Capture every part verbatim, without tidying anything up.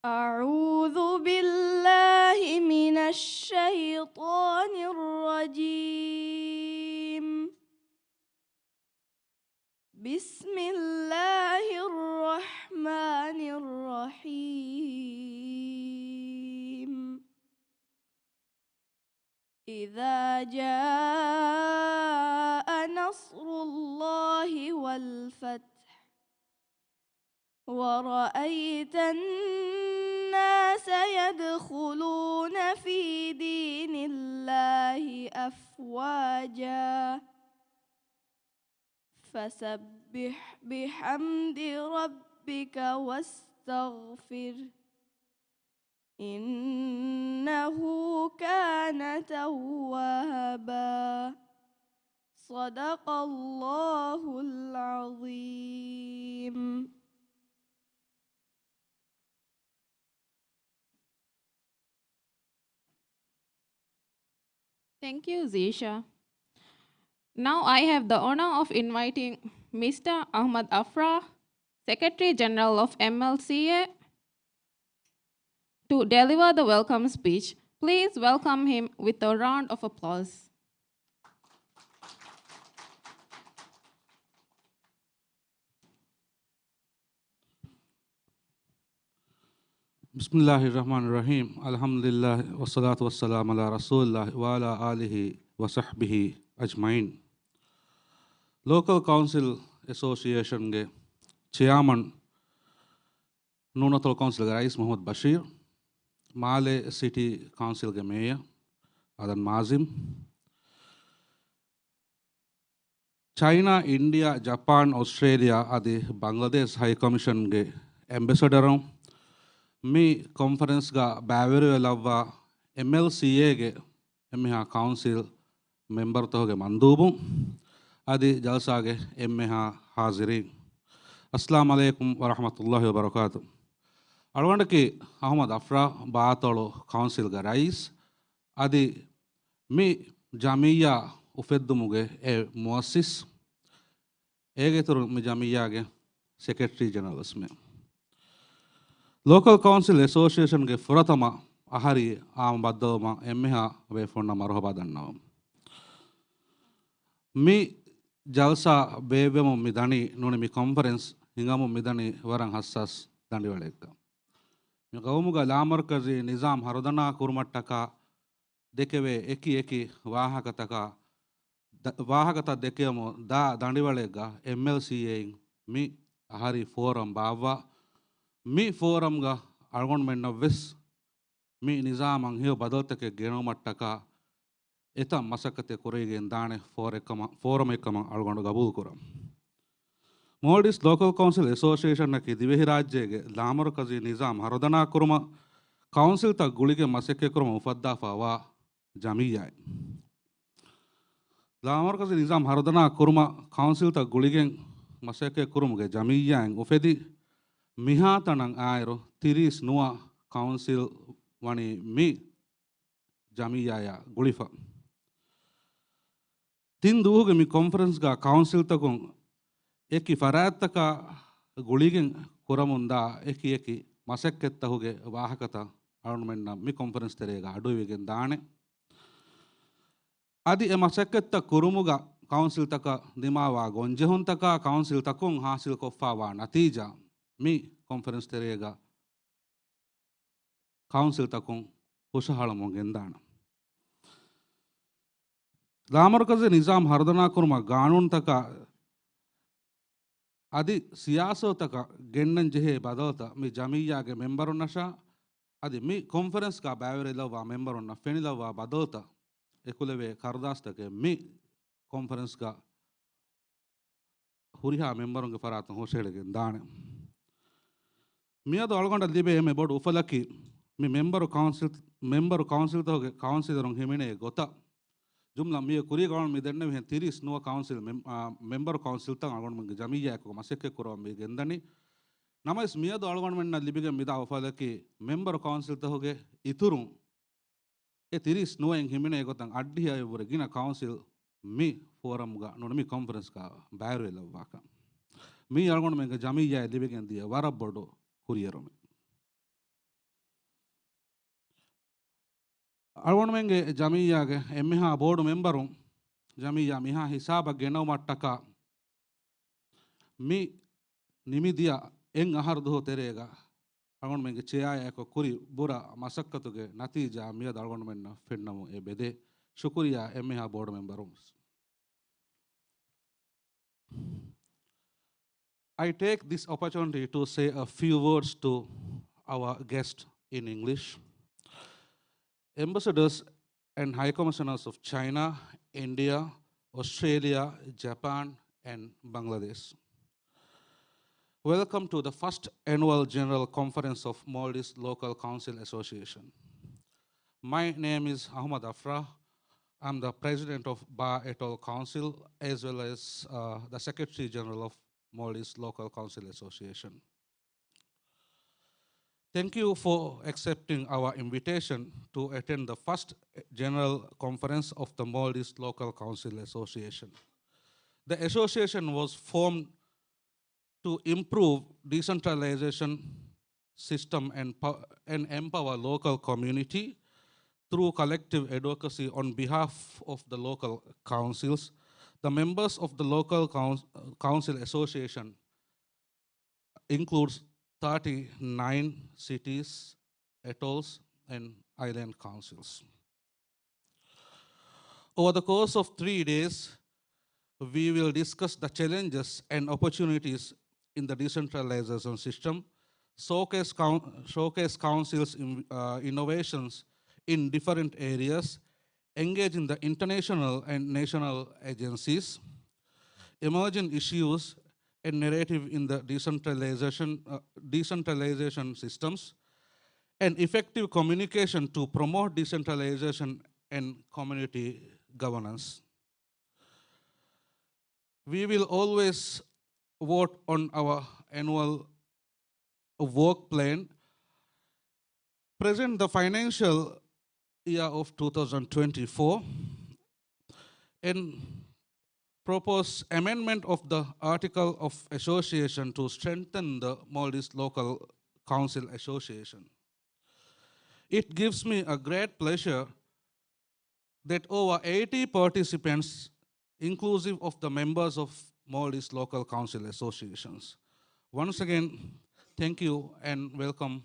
أعوذ بالله من الشيطان الرجيم. بسم الله الرحمن الرحيم. إذا جاء نصر الله والفتح ورأيت الناس يدخلون في دين الله أفواجا فسبح بحمد ربك واستغفره إنه كان توابا. صدق الله العظيم. Thank you, Zisha. Now I have the honor of inviting Mister Ahmad Afra, Secretary General of M L C A, to deliver the welcome speech. Please welcome him with a round of applause. بسم الله الرحمن الرحيم. الحمد لله والصلاة والسلام على رسول الله وعلى آله وصحبه أجمعين. ލޯކަލް ކައުންސިލް އެސޯސިއޭޝަންގެ ޗެއާމަން، ނޫނަތޮޅު ކައުންސިލްގެ ރައީސް މުޙައްމަދު ބަޝީރު، މާލޭ ސިޓީ ކައުންސިލްގެ މޭޔަރ އަދަން މާޒިމް، ޗައިނާ، އިންޑިއާ، ޖަޕާން، އޮސްޓްރޭލިއާ އަދި ބަންގްލަދޭޝް ހައި ކޮމިޝަންގެ އެމްބެސެޑަރުން، މި ކޮންފަރެންސްގަ ބައިވެރިވެލައްވާ އެމްއެލްސީއޭގެ އެންމެހާ ކައުންސިލް މެމްބަރުތަކުގެ މަންދޫބުން އަދި ޖަލްސާގެ އެންމެހާ ހާޒިރީން، އައްސަލާމު ޢަލައިކުމް ވަރަޙްމަތުﷲި ވަބަރަކާތު. އަޅުގަނޑަކީ އަޙްމަދު އަފްރާ، ބާތޮޅު ކައުންސިލްގެ ރައީސް، އަދި މި ޖަމިއްޔާ އުފެއްދުމުގެ އެއް މުއައްސިސް، އޭގެ އިތުރުން މި ޖަމިއްޔާގެ ސެކްރެޓަރީ ޖެނެރަލް ވެސް މެ. ލޯކަލް ކައުންސިލް އެސޯސިއޭޝަންގެ ފުރަތަމަ އަހަރީ އާއްމު ބައްދަލުވުމަށް އެންމެހާ ބޭފުޅުންނަށް މަރުޙަބާ ދަންނަވަމު. މި ޖަލްސާ ބޭއްވެމުން މި ދަނީ، ނޫނީ މި ކޮންފަރެންސް ހިނގަމުން މި ދަނީ ވަރަށް ޙައްސާސް ދަނޑިވަޅެއްގަ. މި ޤައުމުގަ ލާމަރުކަޒީ ނިޒާމް ހަރުދަނާ ކުރުމަށްޓަކާ ދެކެވޭ އެކި އެކި ވާހަކަތަކާ، ދަ-، ވާހަކަތައް ދެކެވެމުން ދާ ދަނޑިވަޅެއްގަ އެމްއެލްސީއޭއިން މި އަހަރީ ފޯރަމް ބާއްވާ. މި ފޯރަމްގަ އަޅުގަނޑުމެންނަށް ވެސް މި ނިޒާމަށް ހެޔޮ ބަދަލުތަކެއް ގެނައުމަށްޓަކާ އެތައް މަސައްކަތެއް ކުރެވިގެން ދާނެ ފޯރެއްކަމަށް، ފޯރަމެއްކަމަށް އަޅުގަނޑު ގަބޫލުކުރަން. މޯލްޑިވްސް ލޯކަލް ކައުންސިލް އެސޯސިއޭޝަނަކީ ދިވެހިރާއްޖޭގެ ލާމަރުކަޒީ ނިޒާމް ހަރުދަނާކުރުމަށް ކައުންސިލްތައް ގުޅިގެން މަސައްކަތްކުރުމަށް އުފައްދާފައިވާ ޖަމިއްޔާއެއް. ލާމަރުކަޒީ ނިޒާމް ހަރުދަނާ ކުރުމަށް ކައުންސިލްތައް ގުޅިގެން މަސައްކަތްކުރުމުގެ ޖަމިއްޔާއިން އުފެދި މިހާތަނަށް އާއިރު ތިރީސް ނުވަ ކައުންސިލް ވަނީ މި ޖަމިއްޔާޔާ ގުޅިފަ. ތިން ދުވަހުގެ މި ކޮންފަރެންސްގަ ކައުންސިލްތަކުން އެކި ފަރާތްތަކާ ގުޅިގެން ކުރަމުންދާ އެކި އެކި މަސައްކަތްތަކުގެ ވާހަކަތައް އަޅުގަނޑުމެންނަށް މި ކޮންފަރެންސް ތެރޭގަ އަޑުއިވިގެން ދާނެ. އަދި އެ މަސައްކަތްތައް ކުރުމުގަ ކައުންސިލްތަކަށް ދިމާވާ ގޮންޖެހުންތަކާ ކައުންސިލްތަކުން ހާސިލްކޮށްފައިވާ ނަތީޖާ މި ކޮންފަރެންސް ތެރޭގަ ކައުންސިލްތަކުން ހުށަހަޅަމުން ގެންދާނަން. ލާމަރުކަޒީ ނިޒާމް ހަރުދަނާ ކުރުމަށް ގާނޫނުތަކާ އަދި ސިޔާސަތުތަކަށް ގެންނަން ޖެހޭ ބަދަލުތައް މި ޖަމިއްޔާގެ މެމްބަރުންނަށާ އަދި މި ކޮންފަރެންސްގަ ބައިވެރިލައްވާ މެމްބަރުންނަށް ފެނިލައްވާ ބަދަލުތައް އެކުލެވޭ ކަރުދާސްތަކެއް މި ކޮންފަރެންސްގަ ހުރިހާ މެމްބަރުންގެ ފަރާތުން ހުށަހެޅިގެން ދާނެ. މިއަދު އަޅުގަނޑަށް ލިބޭ އެންމެ ބޮޑު އުފަލަކީ، މި މެމްބަރު ކައުންސިލް، މެމްބަރު ކައުންސިލްތަކުގެ ކައުންސިލަރުން ހިމެނޭ ގޮތަށް، ޖުމްލަ މިއަށް ކުރީގަ އަޅުގަނޑު މި ދެންނެވިހެން ތިރީސް ނުވަ ކައުންސިލް މެމް-، އާ، މެމްބަރު ކައުންސިލްތައް އަޅުގަނޑުމެންގެ ޖަމިއްޔާއެކުގަ މަސައްކަތް ކުރަމުން މި ގެންދަނީ. ނަމަވެސް މިއަދު އަޅުގަނޑުމެންނަށް ލިބިގެން މިދާ އުފަލަކީ، މެމްބަރު ކައުންސިލްތަކުގެ އިތުރުން އެ ތިރީސް ނުވައިން ހިމެނޭ ގޮތަށް އައްޑިހައެއްވުރެ ގިނަ ކައުންސިލް މި ފޯރަމްގަ ނޫނީ މި ކޮންފަރެންސްގަ ބައިވެރިވެލައްވާކަން. މީ އަޅުގަނޑުމެންގެ ޖަމިއްޔާއަށް ލިބިގެން ދިޔަ ވަރަށް ބޮޑު ކުރިއެރުމެއް. އަޅުގަނޑުމެންގެ ޖަމިއްޔާގެ އެންމެހާ ބޯޑު މެމްބަރުން ޖަމިއްޔާ މިހާ ހިސާބަށް ގެނައުމަށްޓަކާ މި ނިމިދިޔަ އެއް އަހަރު ދުވަހު ތެރޭގަ އަޅުގަނޑުމެންގެ ޗެއާއާއެކު ކުރި ބުރަ މަސައްކަތުގެ ނަތީޖާ މިއަދު އަޅުގަނޑުމެންނަށް ފެންނަމުން އެ ބެދޭ. ޝުކުރިއްޔާ އެންމެހާ ބޯޑު މެމްބަރުން. I take this opportunity to say a few words to our guest in English. Ambassadors and High Commissioners of China, India, Australia, Japan, and Bangladesh. Welcome to the first annual General Conference of Maldives Local Council Association. My name is Ahmad Afrah. I'm the president of Ba Atoll Council as well as, uh, the Secretary General of Maldives Local Council Association. Thank you for accepting our invitation to attend the first General Conference of the Maldives Local Council Association. The association was formed to improve decentralization system and po-, and empower local community through collective advocacy on behalf of the local councils. The members of the local coun-, council association includes thirty-nine cities, atolls, and island councils. Over the course of three days, we will discuss the challenges and opportunities in the decentralization system, showcase coun-, showcase councils' in-, uh, innovations in different areas, engage in the international and national agencies, emerging issues and narrative in the decentralization, uh, decentralization systems, and effective communication to promote decentralization and community governance. We will always vote on our annual work plan, present the financial year of two thousand twenty-four, and propose amendment of the Article of Association to strengthen the Maldives Local Council Association. It gives me a great pleasure that over eighty participants, inclusive of the members of Maldives Local Council Associations. Once again, thank you and welcome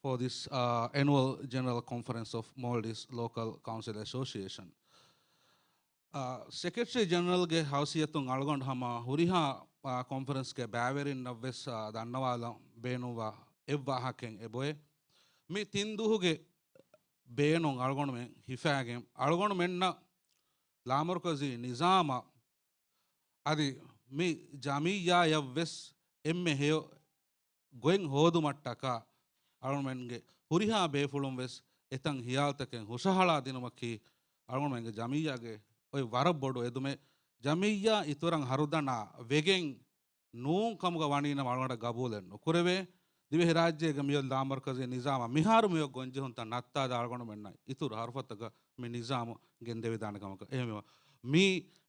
for this, uh, annual general conference of Maldives Local Council Association. އާ، ސެކްރެޓަރީ ޖެނެރަލްގެ ހައުސިއްޔަތުން އަޅުގަނޑު ހަމަ ހުރިހާ، އާ، ކޮންފަރެންސްގެ ބައިވެރިންނަށްވެސް، އާ، ދަންނަވާލަން ބޭނުންވާ އެއްވާހަކައެއް އެބައޮތް. މި ތިން ދުވަހުގެ ބޭނުން އަޅުގަނޑުމެން ހިފާގެން، އަޅުގަނޑުމެންނަށް ލާމަރުކަޒީ ނިޒާމަށް އަދި މި ޖަމިއްޔާޔަށްވެސް އެންމެ ހެޔޮ ގޮތް ހޯދުމަށްޓަކާ އަޅުގަނޑުމެންގެ ހުރިހާ ބޭފުޅުން ވެސް އެތަން ހިޔާލުތަކެއް ހުށަހަޅާ ދިނުމަކީ އަޅުގަނޑުމެންގެ ޖަމިއްޔާގެ އޮތް ވަރަށް ބޮޑު އެދުމެއް. ޖަމިއްޔާ އިތުރަށް ހަރުދަނާ ވެގެން ނޫން ކަމުގަ ވަނީނަމަ އަޅުގަނޑަށް ގަބޫލެއް ނުކުރެވޭ. ދިވެހިރާއްޖޭގެ މިއޮތް ލާމަރުކަޒީ ނިޒާމަށް މިހާރު މިއޮތް ގޮންޖެހުންތައް ނައްތާލާ އަޅުގަނޑުމެންނަށް އިތުރު ހަރުފަތަކަށް މި ނިޒާމު ގެންދެވިދާނެ ކަމަކަށް. އެހެންވީމަ، މި،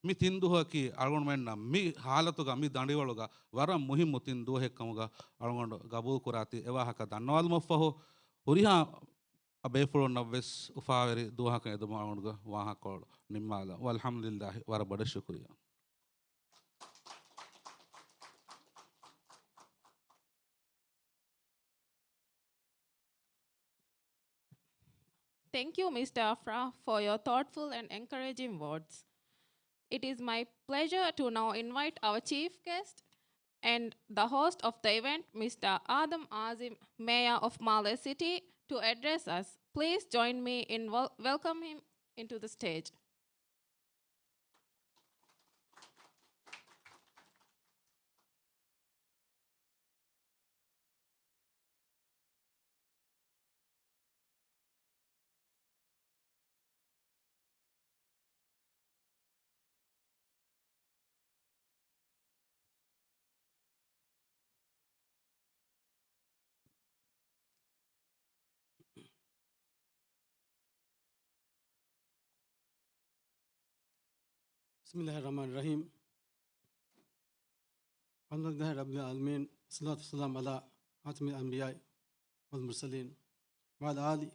މި ތިން ދުވަހަކީ އަޅުގަނޑުމެންނަށް މި ހާލަތުގަ މި ދަނޑިވަޅުގަ ވަރަށް މުހިއްމު ތިން ދުވަހެއް ކަމުގަ އަޅުގަނޑު ގަބޫލު ކުރާތީ. އެވާހަކަ ދަންނަވާލުމަށްފަހު، ހުރިހާ ބޭފުޅުންނަށްވެސް އުފާވެރި ދުވަހަކަށް އެދުމަށް އަޅުގަނޑުގެ ވާހަކަކޮޅު ނިންމާލަން. ވަލްޙަމްދުލިއްލާހި، ވަރަށް ބޮޑަށް ޝުކުރިއްޔާ. Thank you, Mister Afrah, for your thoughtful and encouraging words. It is my pleasure to now invite our chief guest and the host of the event, Mister Adam Azim, Mayor of Maldives City, to address us. Please join me in wel-, welcome him into the stage. بسم الله الرحمن الرحيم. الحمد لله رب العالمين، والصلاة والسلام على خاتم الأنبياء والمرسلين، وعلى آله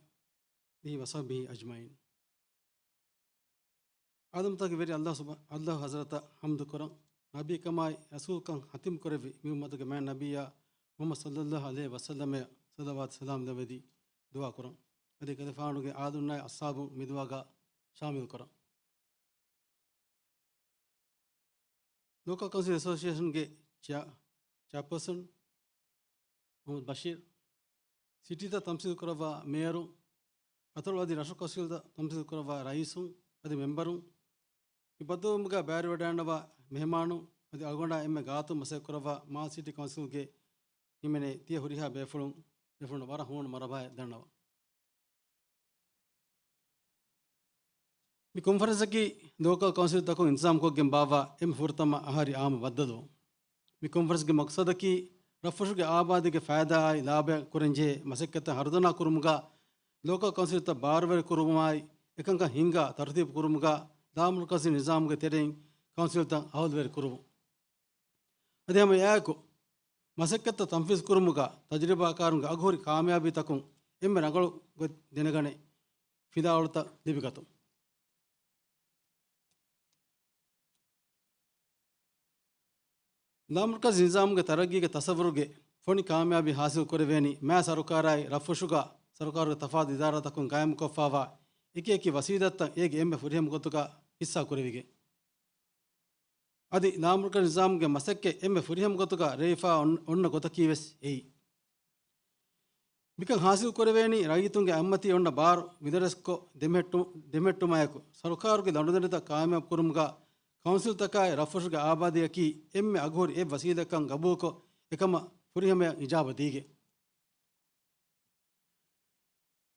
އާލިހި ވަޞަޙްބިހި އަޖްމަޢީން. އާދަމްތަކުގެ ވެރި ﷲ ސުބް-، ﷲ ޙަޟްރަތަށް ޙަމްދު ކުރަން، ނަބީކަމާއި ރަސޫލުކަން ޚަތިމް ކުރެއްވި މި އުއްމަތުގެ މާތް ނަބިއްޔާ މުޙައްމަދު ޞައްލައްލާހު ޢަލައިހި ވަސައްލަމަށް ޞަލަވާތު ސަލާމް ލެއްވި ދުޢާ ކުރަން. އަދި އެކަލޭގެފާނުގެ އާލުންނާއި އަޞްޙާބުން މި ދުޢާގަ ޝާމިލް ކުރަން. ލޯކަލް ކައުންސިލް އެސޯސިއޭޝަންގެ ޗެއާ-، ޗެއާޕާސަން މުޙައްމަދު ބަޝީރު، ސިޓީތައް ތަމްސީލް ކުރައްވާ މޭޔަރު، އަތޮޅު އަދި ރަށު ކައުންސިލްތައް ތަމްސީލް ކުރައްވާ ރައީސުން އަދި މެމްބަރުން، މި ބައްދަލުވުމުގަ ބައިވެރިވެވަޑައިގަންނަވާ މެހެމާނުން އަދި އަޅުގަނޑާ އެންމެ ގާތުން މަސައްކަތް ކުރައްވާ މާލެ ސިޓީ ކައުންސިލްގެ ހިމެނޭ ތިޔަ ހުރިހާ ބޭފުޅުން، ބޭފުޅުންނަށް ވަރަށް ހޫނު މަރުޙަބާއެއް ދަންނަވަން. މި ކޮންފަރެންސަކީ ލޯކަލް ކައުންސިލްތަކުން އިންތިޒާމްކޮށްގެން ބާއްވާ އެންމެ ފުރަތަމަ އަހަރީ އާއްމު ބައްދަލުވުން. މި ކޮންފަރެންސްގެ މަޤްޞަދަކީ ރަށްފުށުގެ އާބާދީގެ ފައިދާއާއި ލާބަޔަށް ކުރަންޖެހޭ މަސައްކަތްތައް ހަރުދަނާ ކުރުމުގަ ލޯކަލް ކައުންސިލްތައް ބާރުވެރި ކުރުމާއި އެކަންކަން ހިންގާ ތަރުތީބު ކުރުމުގަ ލާމަރުކަޒީ ނިޒާމުގެ ތެރެއިން ކައުންސިލްތައް އަހުލުވެރި ކުރުވުން. އަދި ހަމަ އެއާއެކު، މަސައްކަތްތައް ތަންފީޒު ކުރުމުގަ ތަޖުރިބާކާރުންގެ އަގުހުރި ކާމިޔާބީތަކުން އެންމެ ރަނގަޅު ގޮތް ދެނެގަނެ، ފިލާވަޅުތައް ލިބިގަތުން. ލާމަރުކަޒީ ނިޒާމުގެ ތަރައްގީގެ ތަޞައްވުރުގެ ފޮނި ކާމިޔާބީ ހާސިލް ކުރެވޭނީ މާ ސަރުކާރާއި ރަށްފުށުގަ ސަރުކާރުގެ ތަފާތު އިދާރާތަކުން ގާއިމްކޮށްފާވާ އެކި އެކި ވަސީލަތްތައް އޭގެ އެންމެ ފުރިހަމަ ގޮތުގަ ހިއްސާ ކުރެވިގެން. އަދި ލާމަރުކަޒީ ނިޒާމުގެ މަސައްކަތް އެންމެ ފުރިހަމަ ގޮތުގަ ރޭވިފާ އޮން-، އޮންނަ ގޮތަކީ ވެސް އެއީ. މިކަން ހާސިލް ކުރެވޭނީ ރައްޔިތުންގެ އަތްމަތީ އޮންނަ ބާރު ވިދަރަސްކޮށް ދެމެހެއްޓު-، ދެމެހެއްޓުމާއެކު، ސަރުކާރުގެ ލަނޑުދަނޑިތައް ކާމިޔާބު ކުރުމުގަ ކައުންސިލްތަކާއި ރަށްފުށުގެ އާބާދީއަކީ އެންމެ އަގުހުރި އެއް ވަސީލަތްކަން ގަބޫލުކޮށް، އެކަމަށް ފުރިހަމަޔަށް އިޖާބަ ދީގެން.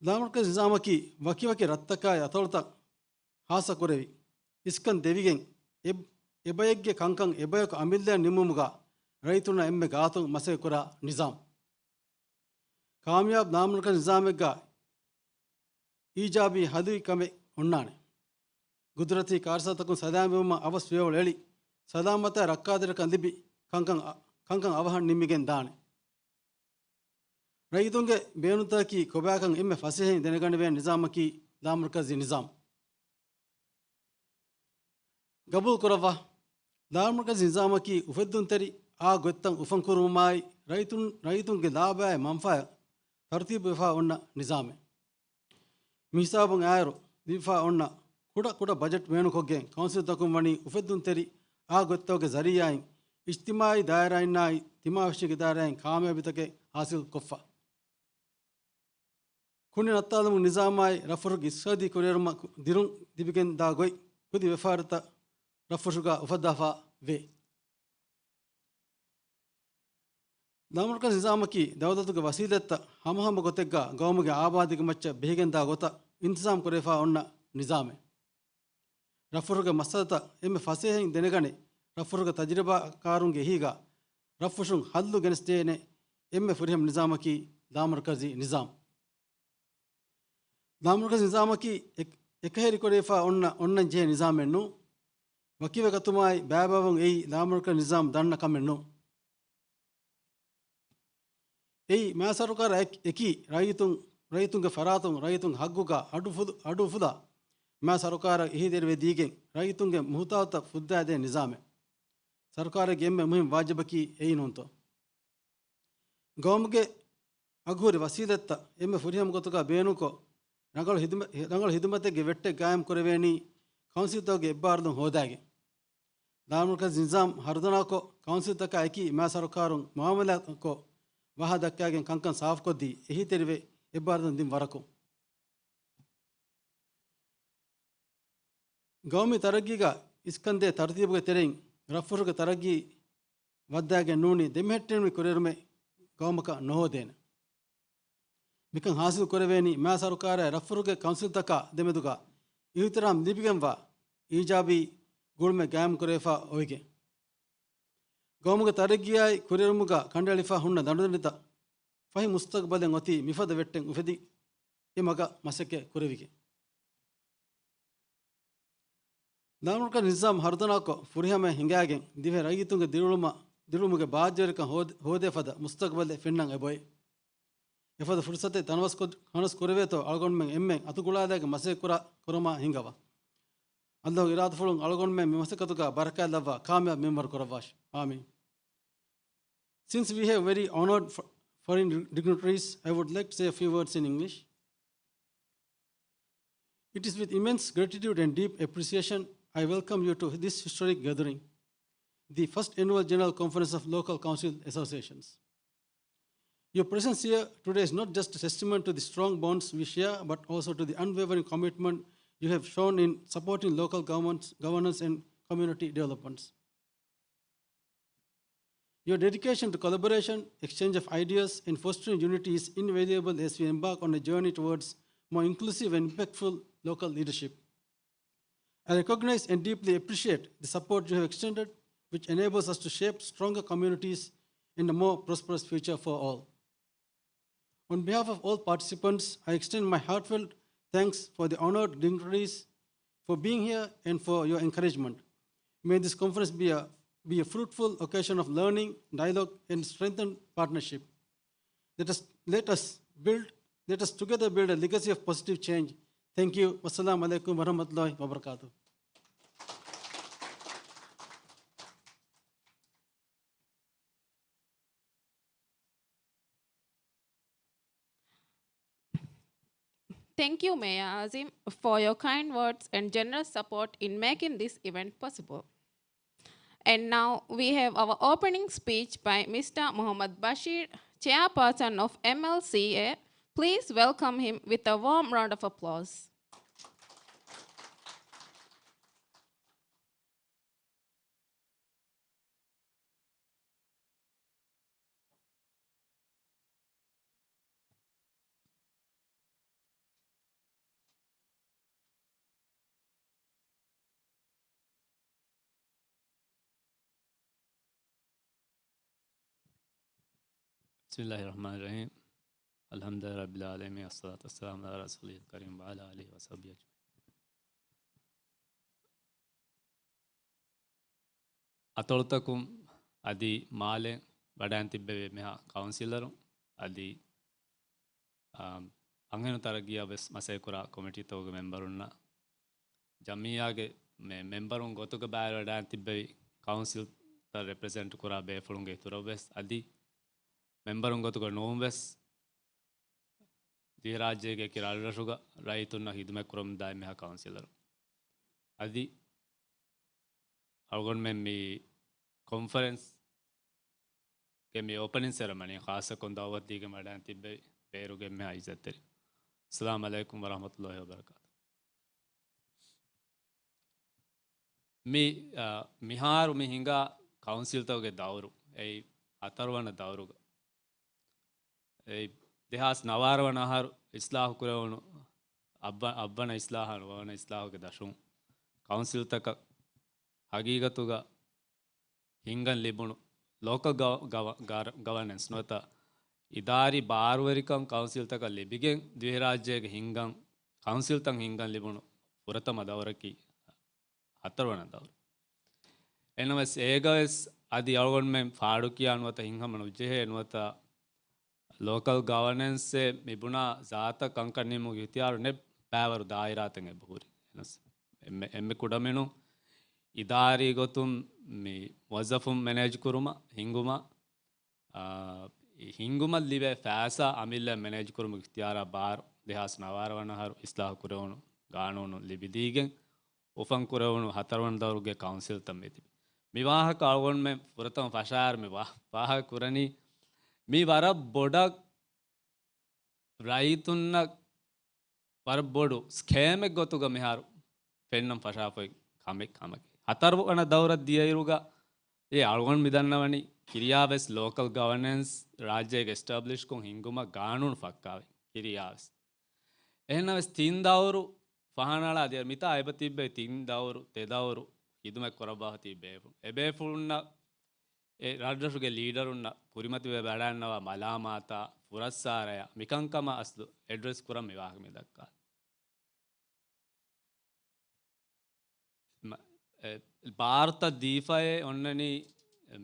ލާމަރުކަޒީ ނިޒާމަކީ ވަކިވަކި ރަށްތަކާއި އަތޮޅުތައް ހާއްސަކުރެވި، އިސްކަން ދެވިގެން، އެ-، އެބައެއްގެ ކަންކަން އެބަޔަކު އަމިއްލައަށް ނިންމުމުގަ ރައްޔިތުންނަށް އެންމެ ގާތުން މަސައްކަތް ކުރާ ނިޒާމް. ކާމިޔާބު ލާމަރުކަޒީ ނިޒާމެއްގަ އީޖާބީ ހަލުވި ކަމެއް އޮންނާނެ. ގުދުރަތީ ކާރިސާތަކުން ސަލާމަތްވުމަށް އަވަސް ފިޔަވަޅު އެޅި، ސަލާމަތާއި ރައްކާތެރިކަން ލިބި، ކަންކަން އަ-، ކަންކަން އަވަހަށް ނިންމިގެން ދާނެ. ރައްޔިތުންގެ ބޭނުންތަކަކީ ކޮބާކަން އެންމެ ފަސޭހައިން ދެނެގަނެވޭ ނިޒާމަކީ ލާމަރުކަޒީ ނިޒާމް. ގަބޫލު ކުރައްވާ. ލާމަރުކަޒީ ނިޒާމަކީ އުފެއްދުންތެރި އާ ގޮތްތައް އުފަން ކުރުމާއި، ރައްޔިތުން، ރައްޔިތުންގެ ލާބައާއި މަންފާއަށް ތަރުތީބުވެފާ އޮންނަ ނިޒާމެއް. މި ހިސާބުން އާއިރު، ލިބިފާ އޮންނަ ކުޑަ ކުޑަ ބަޖެޓް ބޭނުންކޮށްގެން ކައުންސިލްތަކުން ވަނީ އުފެއްދުންތެރި އާ ގޮތްތަކުގެ ޒަރީއާއިން އިޖްތިމާއީ ދާއިރާއިންނާއި ތިމާވެށިގެ ދާއިރާއިން ކާމިޔާބީތަކެއް ހާސިލް ކޮށްފަ. ކުނި ނައްތާލުމުގެ ނިޒާމާއި ރަށްފުށުގެ އިޤްތިޞާދީ ކުރިއެރުމަށް ދިރުން ލިބިގެންދާ ގޮތް ކުދި ވިޔަފާރިތައް ރަށްފުށުގަ އުފައްދާފަ ވޭ. ލާމަރުކަޒީ ނިޒާމަކީ ދައުލަތުގެ ވަސީލަތްތައް ހަމަހަމަ ގޮތެއްގަ ގައުމުގެ އާބާދީގެ މައްޗަށް ބެހިގެންދާ ގޮތަށް އިންތިޒާމް ކުރެވިފާ އޮންނަ ނިޒާމެއް. ރަށްފުށުގެ މައްސަލަތައް އެންމެ ފަސޭހައިން ދެނެގަނެ، ރަށްފުށުގެ ތަޖުރިބާކާރުންގެ އެހީގަ ރަށްފުށުން ހައްލު ގެނެސްދޭނެ އެންމެ ފުރިހަމަ ނިޒާމަކީ ލާމަރުކަޒީ ނިޒާމް. ލާމަރުކަޒީ ނިޒާމަކީ އެކ-، އެކަހެރިކުރެވިފާ އޮންނަ، އޮންނަން ޖެހޭ ނިޒާމެއް ނޫން. ވަކިވެ ގަތުމާއި ބައިބައިވުން އެއީ ލާމަރުކަޒީ ނިޒާމް ދަންނަ ކަމެއް ނޫން. އެއީ މާ ސަރުކާރަށް އެކި، އެކީ ރައްޔިތުން، ރައްޔިތުންގެ ފަރާތުން ރައްޔިތުންގެ ހައްގުގަ އަޑު އުފުލު-، އަޑު އުފުލާ މާ ސަރުކާރަށް އެހީތެރިވެ ދީގެން ރައްޔިތުންގެ މުހުތާޖުތައް ފުއްދާދޭ ނިޒާމެއް. ސަރުކާރެއްގެ އެންމެ މުހިންމު ވާޖިބަކީ އެއީ ނޫންތޯ؟ ގައުމުގެ އަގުހުރި ވަސީލަތްތައް އެންމެ ފުރިހަމަ ގޮތުގަ ބޭނުންކޮށް، ރަނގަޅު ހިދުމަ-، ރަނގަޅު ހިދުމަތެއްގެ ވެއްޓެއް ގާއިމް ކުރެވޭނީ ކައުންސިލްތަކުގެ އެއްބާރުލުން ހޯދާގެން. ލާމަރުކަޒީ ނިޒާމް ހަރުދަނާކޮށް، ކައުންސިލްތަކާ އެކީ މާ ސަރުކާރުން މުއާމަލާތްކޮށް، ވާހަކަ ދައްކާގެން ކަންކަން ސާފުކޮށްދީ، އެހީތެރިވެ އެއްބާރުލުން ދިން ވަރަކުން. ގައުމީ ތަރައްގީގަ އިސްކަންދޭ ތަރުތީބުގެ ތެރެއިން ރަށްފުށުގެ ތަރައްގީ ވައްދާގެން ނޫނީ ދެމެހެއްޓެނިވި ކުރިއެރުމެއް ގައުމަކަށް ނުހޯދޭނެ. މިކަން ހާސިލް ކުރެވޭނީ މާ ސަރުކާރާއި ރަށްފުށުގެ ކައުންސިލްތަކާ ދެމެދުގަ އިހުތިރާމް ލިބިގެންވާ އީޖާބީ ގުޅުމެއް ގާއިމް ކުރެވިފަ އޮވެގެން. ގައުމުގެ ތަރައްގީއާއި ކުރިއެރުމުގަ ކަނޑައެޅިފަ ހުންނަ ދަނޑުދަނޑިތައް ފަހި މުސްތަގުބަލެއް އޮތީ މިފަދަ ވެއްޓެއް އުފެދި އެ މަގަށް މަސައްކަތް ކުރެވިގެން. ލާމަރުކަޒީ ނިޒާމް ހަރުދަނާކޮށް، ފުރިހަމަޔަށް ހިނގާގެން، ދިވެހި ރައްޔިތުންގެ ދިރިއުޅުމަށް، ދިރިއުޅުމުގެ ބާއްޖަވެރިކަން ހޯދ-، ހޯދޭ ފަދަ މުސްތަގުބަލެއް ފެންނަން އެބައޮތް. އެފަދަ ފުރުސަތެއް ތަނަވަސް ކޮށް-، ތަނަވަސް ކުރެވޭތޯ އަޅުގަނޑުމެން އެންމެން އަތުގުޅާލައިގެން މަސައްކަތް ކުރާ-، ކުރުމާ ހިންގަވާ. އައްލާހުގެ އިރާދަފުޅުން އަޅުގަނޑުމެން މި މަސައްކަތުގަ ބަރަކާތް ލައްވާ ކާމިޔާބު މިންވަރު ކުރައްވާށި. އާމީން. Since we have very honored fo-, foreign dignitaries, I would like to say a few words in English. It is with immense gratitude and deep appreciation I welcome you to this historic gathering, the first annual General Conference of Local Council Associations. Your presence here today is not just a testament to the strong bonds we share, but also to the unwavering commitment you have shown in supporting local governments, governance and community developments. Your dedication to collaboration, exchange of ideas, and fostering unity is invaluable as we embark on a journey towards more inclusive and impactful local leadership. I recognize and deeply appreciate the support you have extended, which enables us to shape stronger communities and a more prosperous future for all. On behalf of all participants, I extend my heartfelt thanks for the honored dignitaries for being here and for your encouragement. May this conference be a, be a fruitful occasion of learning, dialogue, and strengthened partnership. Let us, let us build, let us together build a legacy of positive change. Thank you. Wassalamu alaikum warahmatullahi wabarakatuh. Thank you, Mayor Azim, for your kind words and generous support in making this event possible. And now we have our opening speech by Mister Muhammad Bashir, Chairperson of M L C A. Please welcome him with a warm round of applause. بسم الله الرحمن الرحيم. الحمد لله رب العالمين، والصلاة والسلام على رسوله الكريم وعلى آله وصحبه أجمعين. އަތޮޅުތަކުން އަދި މާލެ ވަޑައިން ތިއްބެވި އެންމެހާ ކައުންސިލަރުން އަދި، އާ، އަންހެނުން ތަރައްގީއަށް ވެސް މަސައްކަތްކުރާ ކޮމިޓީތަކުގެ މެމްބަރުންނަށް، ޖަމިއްޔާގެ މެ-، މެމްބަރުން ގޮތުގަ ބައިވެރިވަޑައިން ތިއްބެވި ކައުންސިލްތައް ރެޕްރެޒެންޓް ކުރާ ބޭފުޅުންގެ އިތުރަށް ވެސް އަދި މެމްބަރުން ގޮތުގަ ނޫން ވެސް ދިވެހިރާއްޖޭގެ އެކި ރަށްރަށުގަ ރައްޔިތުންނަށް ޚިދުމަތް ކުރަމުންދާ އެންމެހާ ކައުންސިލަރު. އަދި އަޅުގަނޑުމެން މި ކޮންފަރެންސްގެ މި އޯޕަނިން ސެރެމަނީ ޚާއްޞަކޮށް ދައުވަތު ދީގެން ވަޑައިން ތިއްބެވި ބޭރުގެ އެންމެހާ އިއްޒަތްތެރި. އައްސަލާމު ޢަލައިކުމް ވަރަޙްމަތުﷲި ވަބަރަކާތު. މި، އާ، މިހާރު މި ހިނގާ ކައުންސިލްތަކުގެ ދައުރު، އެއީ ހަތަރުވަނަ ދައުރުގަ. އެއީ ދެހާސް ނަވާރަ ވަނަ އަހަރު އިސްލާހު ކުރެވުނު އައްވަ-، އައްވަނަ އިސްލާހާ ނުވަވަނަ އިސްލާހުގެ ދަށުން ކައުންސިލްތަކަށް ހަގީގަތުގަ ހިންގަން ލިބުނު ލޯކަލް ގަވަ-، ގަވަ-، ގަރ-، ގަވަނެންސް ނުވަތަ އިދާރީ ބާރުވެރިކަން ކައުންސިލްތަކަށް ލިބިގެން ދިވެހިރާއްޖޭގެ ހިންގަން، ކައުންސިލްތައް ހިންގަން ލިބުނު ފުރަތަމަ ދައުރަކީ ހަތަރުވަނަ ދައުރު. އެހެންނަމަވެސް އޭގަވެސް އަދި އަޅުގަނޑުމެން ފާޑުކިޔާ ނުވަތަ ހިތްހަމަ ނުޖެހޭ ނުވަތަ ލޯކަލް ގަވަނެންސްއެއް މިބުނާ ޒާތަށް ކަންކަން ނިންމުމުގެ އިޚްތިޔާރު ނެތް ބައިވަރު ދާއިރާތައް އެބަހުރި. އެހެނަސް އެންމެ، އެންމެ ކުޑަމިނުން އިދާރީ ގޮތުން މި މުވައްޒަފުން މެނޭޖް ކުރުމަށް ހިންގުމަށް، އާ، ހިންގުމަށް ލިބޭ ފައިސާ އަމިއްލަ މެނޭޖް ކުރުމުގެ އިޚްތިޔާރާ ބާރު ދެހާސް ނަވާރަ ވަނަ އަހަރު އިސްލާހު ކުރެވުނު ގާނޫނު ލިބިދީގެން އުފަން ކުރެވުނު ހަތަރުވަނަ ދައުރުގެ ކައުންސިލްތައް މިތިބި. މި ވާހަކަ އަޅުގަނޑުމެން ފުރަތަމަ ފަށާއިރު މި ވާ-، ވާހަކަ ކުރަނީ މީ ވަރަށް ބޮޑަށް ރައްޔިތުންނަށް ވަރަށް ބޮޑު ސްކޭމެއް ގޮތުގަ މިހާރު ފެންނަން ފަށާފައި ކަމެއް ކަމަކީ. ހަތަރުވަނަ ދައުރަށް ދިޔައިރުގަ އެ އަޅުގަނޑު މިދަންނަވަނީ ކިރިޔާވެސް ލޯކަލް ގަވަނެންސް ރާއްޖޭގެ އެސްޓަބްލިޝްކޮށް ހިންގުމަށް ގާނޫނު ފައްކާވެ ކިރިޔާވެސް. އެހެންނަމަވެސް ތިން ދައުރު ފަހަނަޅާ ދިޔަ މިތާ އެބަ ތިއްބެވި ތިން ދައުރު، ތެ ދައުރު ޚިދުމަތް ކުރައްވާފަ ތިބި ބޭފުޅުން. އެ ބޭފުޅުންނަށް އެ ރަށްރަށުގެ ލީޑަރުންނަށް ކުރިމަތިވެ ވަޑައިގަންނަވާ މަލާމާތާ، ފުރައްސާރަޔާ، މިކަންކަމާ އަސްލު އެޑްރެސް ކުރަން މި ވާހަކަ މި ދައްކާ. މަ-، އެ، ބާރުތައް ދީފައޭ އޮންނަނީ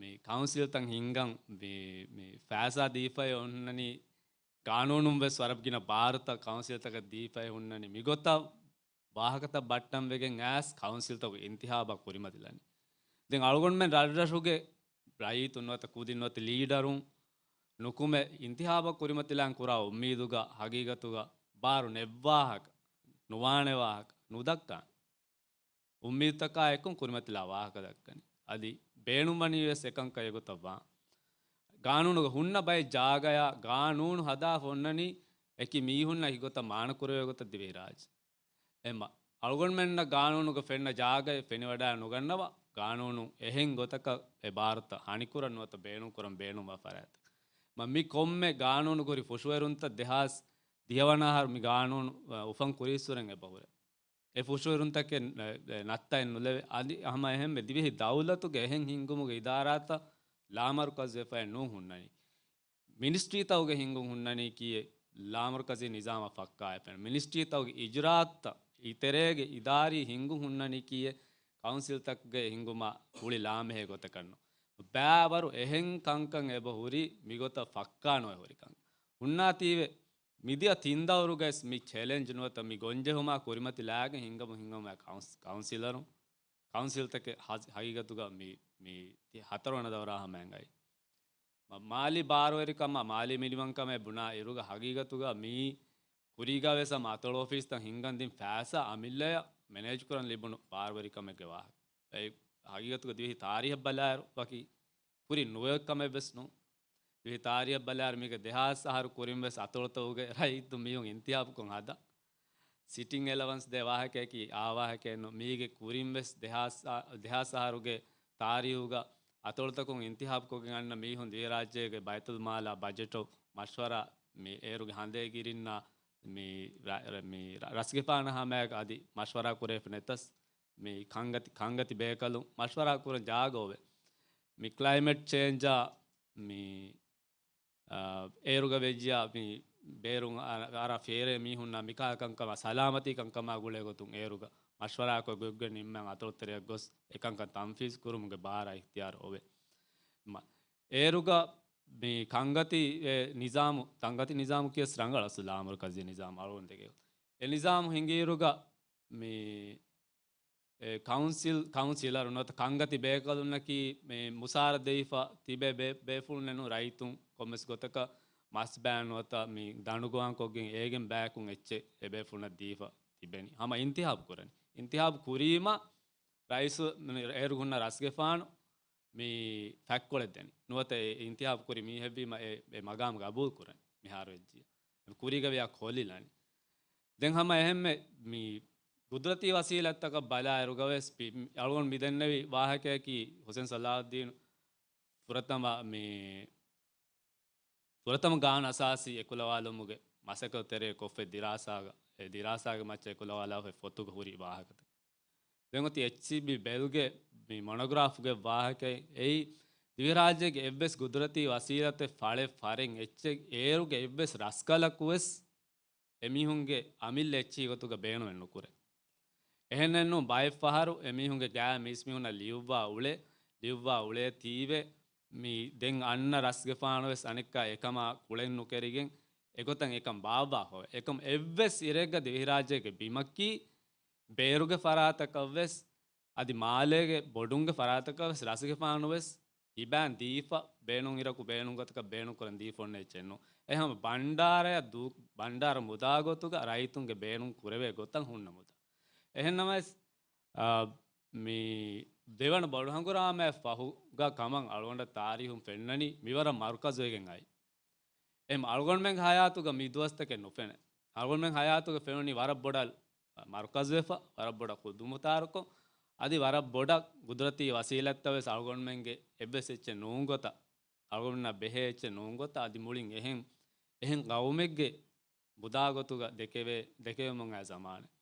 މި ކައުންސިލްތައް ހިންގަން މި، މި ފައިސާ ދީފައޭ އޮންނަނީ ގާނޫނުން ވެސް ވަރަށް ގިނަ ބާރުތައް ކައުންސިލްތަކަށް ދީފައި ހުންނަނީ. މިގޮތަށް ވާހަކަތައް ބައްޓަން ވެގެން އައިސް ކައުންސިލްތަކުގެ އިންތިހާބަށް ކުރިމަތިލަނީ. ދެން އަޅުގަނޑުމެން ރަށްރަށުގެ ރައްޔިތުން ނުވަތަ ކުދިން ނުވަތަ ލީޑަރުން ނުކުމެ އިންތިހާބަށް ކުރިމަތިލާން ކުރާ އުއްމީދުގަ ހަގީގަތުގަ ބާރު ނެއްވާހަކަ، ނުވާނެ ވާހަކަ ނުދައްކާނެ. އުއްމީދުތަކާ އެކުން ކުރިމަތިލާ ވާހަކަ ދައްކަނީ. އަދި ބޭނުންވަނީ ވެސް އެކަންކަން އެގޮތަށް ވާން. ގާނޫނުގަ ހުންނަ ބައެއް ޖާގަޔާ ގާނޫނު ހަދާފަ އޮންނަނީ އެކި މީހުންނަށް އެކި ގޮތަށް މާނަ ކުރެވޭ ގޮތަށް ދިވެހިރާއްޖެ. އެމަ، އަޅުގަނޑުމެންނަށް ގާނޫނުގަ ފެންނަ ޖާގައެއް ފެނިވަޑައި ނުގަންނަވާ، ގާނޫނު އެހެން ގޮތަކަށް އެ ބާރުތައް ހަނިކުރަން ނުވަތަ ބޭނުންކުރަން ބޭނުންވާ ފަރާތްތައް. މަ، މި ކޮންމެ ގާނޫނުގަ ހުރި ފުށުއެރުންތައް ދެހާސް ދިހަވަނަ އަހަރު މި ގާނޫނު، އަ، އުފަން ކުރީއްސުރެން އެބަ ހުރޭ. އެ ފުށުއެރުންތަކެއް، އެ، އެ، ނައްތައެއް ނުލެވޭ. އަދި ހަމަ އެހެންމެ ދިވެހި ދައުލަތުގެ އެހެން ހިންގުމުގެ އިދާރާތައް ލާމަރުކަޒުވެފައެއް ނޫން ހުންނަނީ. މިނިސްޓްރީތަކުގެ ހިންގުން ހުންނަނީކީއެއް ލާމަރުކަޒީ ނިޒާމަށް ފައްކާ އެފެން. މިނިސްޓްރީތަކުގެ އިޖުރާއަތްތައް އިތެރޭގެ އިދާރީ ހިންގުން ހުންނަނީކީއެއް ކައުންސިލްތަކުގެ ހިންގުމާ ހުޅި ލާމެހޭ ގޮތަކަށް ނޫން. ބައިވަރު އެހެން ކަންކަން އެބަ ހުރީ މިގޮތަށް ފައްކާ ނުވެ ހުރިކަން. ހުންނާތީވެ މިދިޔަ ތިން ދައުރުގައިސް މި ޗެލެންޖް ނުވަތަ މި ގޮންޖެހުމާ ކުރިމަތިލާގެން ހިންގަމުން ހިންގަމުން ކައުންސް-، ކައުންސިލަރުން، ކައުންސިލްތަކެއް ހަ-، ހަގީގަތުގަ މި، މި ތި ހަތަރުވަނަ ދައުރާ ހަމައަށް އައި. މ-، މާލީ ބާރުވެރިކަމާ، މާލީ މިނިވަންކަމޭ ބުނާ އިރުގަ ހަގީގަތުގަ މި ކުރީގަ ވެސް ހަމަ އަތޮޅު އޮފީސްތައް ހިންގަން ދިން ފައިސާ އަމިއްލަޔަށް މެނޭޖް ކުރަން ލިބުނު ބާރުވެރިކަމެއްގެ ވާހަކަ. އެ ހަގީގަތުގަ ދިވެހި ތާރީހަށް ބަލާއިރު ވަކި ކުރިން ނުވެ ކަމެއް ވެސް ނޫން. ދިވެހި ތާރީހަށް ބަލާއިރު މީގެ ދެހާސް އަހަރު ކުރިން ވެސް އަތޮޅުތަކުގެ ރައްޔިތުން މީހުން އިންތިހާބުކޮށް ހަދާ. ސިޓިން އެލަވަންސް ދޭ ވާހަކަޔަކީ އާ ވާހަކައެއް ނޫން. މީގެ ކުރިން ވެސް ދެހާސް އަ-، ދެހާސް އަހަރުގެ ތާރީހުގަ އަތޮޅުތަކުން އިންތިހާބުކޮށްގެން އަންނަ މީހުން ދިވެހިރާއްޖޭގެ ބައިތުލްމާލާ ބަޖެޓު މަޝްވަރާ މި އޭރުގެ ހަނދޭގިރިންނާ މި ރަ-، ރަ-، މި ރަ-، ރަސްގެފާނާ ހަމަޔަށް އަދި މަޝްވަރާ ކުރެވިފަ ނެތަސް މި ކަންގަތި، ކަންގަތި ބޭކަލުން މަޝްވަރާ ކުރަން ޖާގަ އޮވޭ. މި ކްލައިމެޓް ޗޭންޖާ މި، އާ، އޭރުގަ ވެއްޖިޔާ މި ބޭރުން އަ-، އަރާ ފޭރޭ މީހުންނާ މިކާ ކަންކަމާ ސަލާމަތީ ކަންކަމާ ގުޅޭ ގޮތުން އޭރުގަ މަޝްވަރާކޮށް ގޮތްގޮތް ނިންމަން އަތޮޅުތެރެއަށް ގޮސް އެކަންކަން ތަންފީޒް ކުރުމުގެ ބާރާ އިޚްތިޔާރު އޮވޭ. މަ-، އޭރުގަ މި ކަންގަތި އެ ނިޒާމު، ތަންގަތި ނިޒާމު ކިޔަސް ރަނގަޅަސް ލާމަރުކަޒީ ނިޒާމު އަޅުގަނޑު ދެކެ. އެ ނިޒާމު ހިނގިއިރުގަ މި އެ، ކައުންސިލް، ކައުންސިލަރު ނުވަތަ ކަންގަތި ބޭކަލުންނަކީ މި މުސާރަ ދެވިފަ ތިބޭ ބޭ-، ބޭފުޅުންނެއް ނޫން. ރައްޔިތުން ކޮންމެސް ގޮތަކަށް މަސް ބައި ނުވަތަ މި ދަނޑުގޮވާން ކޮށްގެން އޭގެން ބަޔަކުން އެއްޗެއް އެ ބޭފުޅުންނަށް ދީފަ ތިބެނީ. ހަމަ އިންތިހާބު ކުރަނީ. އިންތިހާބު ކުރީމަ ރައީސު، އޭރު ހުންނަ ރަސްގެފާނު މި ފަތްކޮޅެއް ދެނީ. ނުވަތަ އެ އިންތިހާބު ކުރި މީހެއްވީމަ އެ، އެ މަގާމު ގަބޫލު ކުރަން މިހާރު ވެއްޖިއްޔާ. ކުރީގަ ވިޔާ ކޮށްލިލަނީ. ދެން ހަމަ އެހެންމެ މި ގުދުރަތީ ވަސީލަތްތަކަށް ބަލާއިރުގަވެސް ބި-، މި އަޅުގަނޑު މި ދެންނެވި ވާހަކަޔަކީ ހުސެން ސަލާހުއްދީނު ފުރަތަމަ މި ފުރަތަމަ ގާނޫނު އަސާސީ އެކުލަވާލުމުގެ މަސައްކަތު ތެރޭ ކޮށްފަ ދިރާސާގަ، އެ ދިރާސާގެ މައްޗަށް އެކުލަވާލާފައި ފޮތުގަ ހުރި ވާހަކަތައް. ދެން އޮތީ އެޗްސީބީ ބެލްގެ މި މޮނޮގްރާފްގެ ވާހަކައެއް. އެއީ ދިވެހިރާއްޖޭގެ އެއްވެސް ގުދުރަތީ ވަސީލަތެއް ފަޅެއް ފަރެއް އެއްޗެއް އޭރުގެ އެއްވެސް ރަސްކަލަކު ވެސް އެމީހުންގެ އަމިއްލަ އެއްޗިހި ގޮތުގަ ބޭނުމެއް ނުކުރޭ. އެހެންނެއްނޫން ބައެއްފަހަރު އެމީހުންގެ ގާތް މީސްމީހުންނަށް ލިޔުއްވާ އުޅޭ، ލިޔުއްވާ އުޅޭ ތީވެ މި ދެން އަންނަ ރަސްގެފާނު ވެސް އަނެއްކާ އެކަމާ ކުޅެން ނުކެރިގެން އެގޮތަށް އެކަން ބާއްވާފަވޭ. އެކަމް އެއްވެސް އިރެއްގަ ދިވެހިރާއްޖޭގެ ބިމަކީ ބޭރުގެ ފަރާތަކަށް ވެސް އަދި މާލޭގެ ބޮޑުންގެ ފަރާތަކަށް ވެސް ރަސްގެފާނު ވެސް ހިބާން ދީފަ ބޭނުން އިރަކު ބޭނުން ގޮތަކަށް ބޭނުން ކުރަން ދީފަ އޮންނަ އެއްޗެއް ނޫން. އެ ހަމަ ބަންޑާރަޔަށް ދޫ-، ބަންޑާރަ މުދާ ގޮތުގަ ރައްޔިތުންގެ ބޭނުން ކުރެވޭ ގޮތަށް ހުންނަ މުދާ. އެހެން ނަމަވެސް، އާ، މި ދެވަނަ ބޮޑު ހަނގުރާމައަށް ފަހުގަ ކަމަށް އަޅުގަނޑަށް ތާރީހުން ފެންނަނީ މިވަރަށް މަރުކަޒުވެގެން އައި. އެހެން އަޅުގަނޑުމެންގެ ހަޔާތުގަ މި ދުވަސްތަކެއް ނުފެނޭ. އަޅުގަނޑުމެން ހަޔާތުގަ ފެނުނީ ވަރަށް ބޮޑަށް މަރުކަޒުވެފަ، ވަރަށް ބޮޑަށް ޚުދުމުތާރުކޮށް، އަދި ވަރަށް ބޮޑަށް ގުދުރަތީ ވަސީލަތްތައް ވެސް އަޅުގަނޑުމެންގެ އެއްވެސް އެއްޗެއް ނޫން ގޮތަށް، އަޅުގަނޑުމެންނަށް ބެހޭ އެއްޗެއް ނޫން ގޮތަށް، އަދި މުޅިން އެހެން، އެހެން ގައުމެއްގެ މުދާ ގޮތުގަ ދެކެވޭ، ދެކެވެމުން އައި ޒަމާނެއް.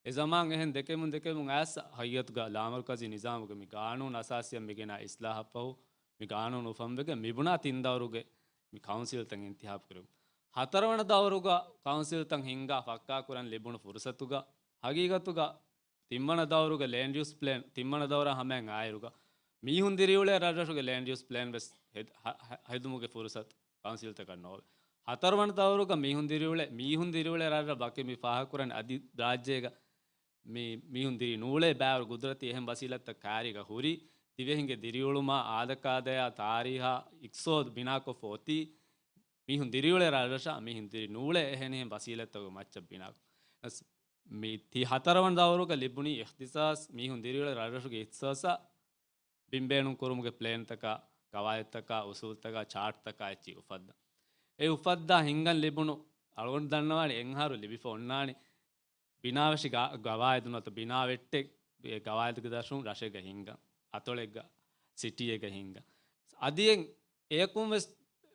އެ ޒަމާން އެހެން ދެކެމުން، ދެކެމުން އައިސް ހަގީގަތުގަ ލާމަރުކަޒީ ނިޒާމުގެ މި ގާނޫނު އަސާސީއަށް މިގެނާ އިސްލާހަށްފަހު، މި ގާނޫނު އުފަންވެގެން މިބުނާ ތިން ދައުރުގެ މި ކައުންސިލްތައް އިންތިހާބު ކުރެވުން. ހަތަރުވަނަ ދައުރުގަ ކައުންސިލްތައް ހިންގާ ފައްކާ ކުރަން ލިބުނު ފުރުސަތުގަ ހަގީގަތުގަ ތިންވަނަ ދައުރުގެ ލޭންޑް ޔޫސް ޕްލޭން، ތިންވަނަ ދައުރާ ހަމައިން އާއިރުގަ މީހުން ދިރިއުޅޭ ރަށްރަށުގެ ލޭންޑް ޔޫސް ޕްލޭން ވެސް ހެދ-، ހަ-، ހަ-، ހެދުމުގެ ފުރުސަތު ކައުންސިލްތަކަށް ނޯވޭ. ހަތަރުވަނަ ދައުރުގަ މީހުން ދިރިއުޅޭ، މީހުން ދިރިއުޅޭ ރަށްރަށް ވަކި މި ފާހަގަކުރަން އަދި ރާއްޖޭގަ މި މީހުން ދިރި ނޫޅޭ ބާރު ގުދުރަތީ އެހެން ވަސީލަތްތައް ކާރީގަ ހުރި، ދިވެހިންގެ ދިރިއުޅުމާ، އާދަކާދަޔާ، ތާރީހާ، އިޤްތިޞާދު ބިނާކޮށްފަ އޮތީ، މީހުން ދިރިއުޅޭ ރަށްރަށާ މީހުން ދިރި ނޫޅޭ އެހެނިހެން ވަސީލަތްތަކުގެ މައްޗަށް ބިނާކޮށް. އަސް، މި ތި ހަތަރަވަނަ ދައުރުގަ ލިބުނީ އިޚްތިޞާޞް، މީހުން ދިރިއުޅޭ ރަށްރަށުގެ އިޚްތިޞާޞާ ބިންބޭނުން ކުރުމުގެ ޕްލޭންތަކާ، ގަވާއިދުތަކާ، އުސޫލުތަކާ، ޗާޓްތަކާ އެއްޗި އުފައްދަ. އެ އުފައްދާ ހިންގަން ލިބުނު އަޅުގަނޑު ދަންނަވާނެ އެންހާރު ލިބިފަ އޮންނާނެ ބިނާވެށި ގަ-، ގަވާއިދު ނުވަތަ ބިނާވެއްޓެއް ގަވާއިދުގެ ދަށުން ރަށެއްގަ ހިންގަން، އަތޮޅެއްގަ، ސިޓީއެއްގަ ހިންގަން. އަދި އެ-، އެޔަކުން ވެސް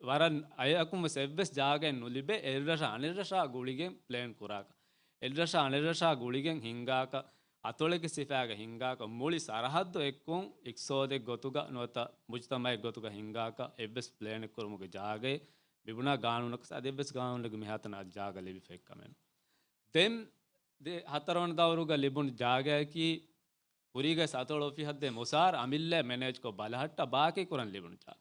ވަރަށް އެޔަކުން ވެސް އެއްވެސް ޖާގައެއް ނުލިބޭ، އެއްރަށާ އަނެއްރަށާ ގުޅިގެން ޕްލޭން ކުރާކަށް. އެއްރަށާ އަނެއްރަށާ ގުޅިގެން ހިންގާކަށް، އަތޮޅެއްގެ ސިފައިގަ ހިންގާކަށް، މުޅި ސަރަހައްދު އެއްކޮށް އިޤްތިޞާދެއް ގޮތުގަ ނުވަތަ މުޖުތަމައެއް ގޮތުގަ ހިންގާކަށް އެއްވެސް ޕްލޭނެއް ކުރުމުގެ ޖާގައެއް މިބުނާ ގާނޫނަކަށް އަދި އެއްވެސް ގާނޫނެއްގެ މިހާތަނަށް އަދި ޖާގަ ލިބިފައެއް ކަމެއް ނޫން. ދެން ދެ ހަތަރުވަނަ ދައުރުގަ ލިބުނު ޖާގައަކީ ކުރީގަ ސަތޮޅު އޮފީހަށްދޭ މުސާރަ އަމިއްލަ މެނޭޖްކޮށް ބަލަހައްޓާ ބާކީ ކުރަން ލިބުނު ޖާ.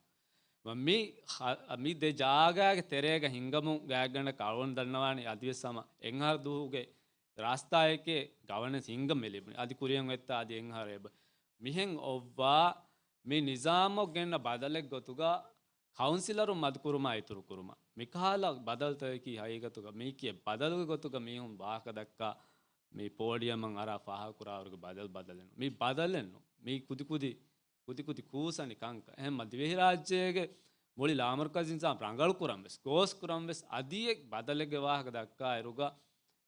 މި ހަ-، މި ދެ ޖާގާގެ ތެރޭގަ ހިންގަމުން ގާތްގަނޑަކަށް އަޅުގަނޑު ދަންނަވާނީ އަދިވެސް ހަމަ އެންހާރު ދުވަހުގެ ރާސްތާއެކޭ ގަވަނެންސް ހިންގަން މި ލިބުނީ. އަދި ކުރިއަށް އޮތްތާ އަދި އެންހާރު އެބަ. މިހެން އޮއްވާ މި ނިޒާމަށް ގެންނަ ބަދަލެއް ގޮތުގަ ކައުންސިލަރުން މަދުކުރުމާ އިތުރުކުރުމަށް މިކަހަލަ ބަދަލުތަކަކީ ހަގީގަތުގަ މީކީ ބަދަލުގެ ގޮތުގަ މީހުން ވާހަކަ ދައްކާ މި ޕޯޑިއަމަށް އަރާ ފާހަގަކުރާވަރުގެ ބަދަލު ބަދަލެއް ނޫން. މި ބަދަލެއް ނޫން. މީ ކުދިކުދި، ކުދިކުދި ކޫސަނި ކަންކަން. އެހެންމަ ދިވެހިރާއްޖޭގެ މުޅި ލާމަރުކަޒީ ނިޒާމް ރަނގަޅުކުރަން ވެސް، ގޯސް ކުރަން ވެސް އަދި އެ ބަދަލެއްގެ ވާހަކަ ދައްކާ އިރުގަ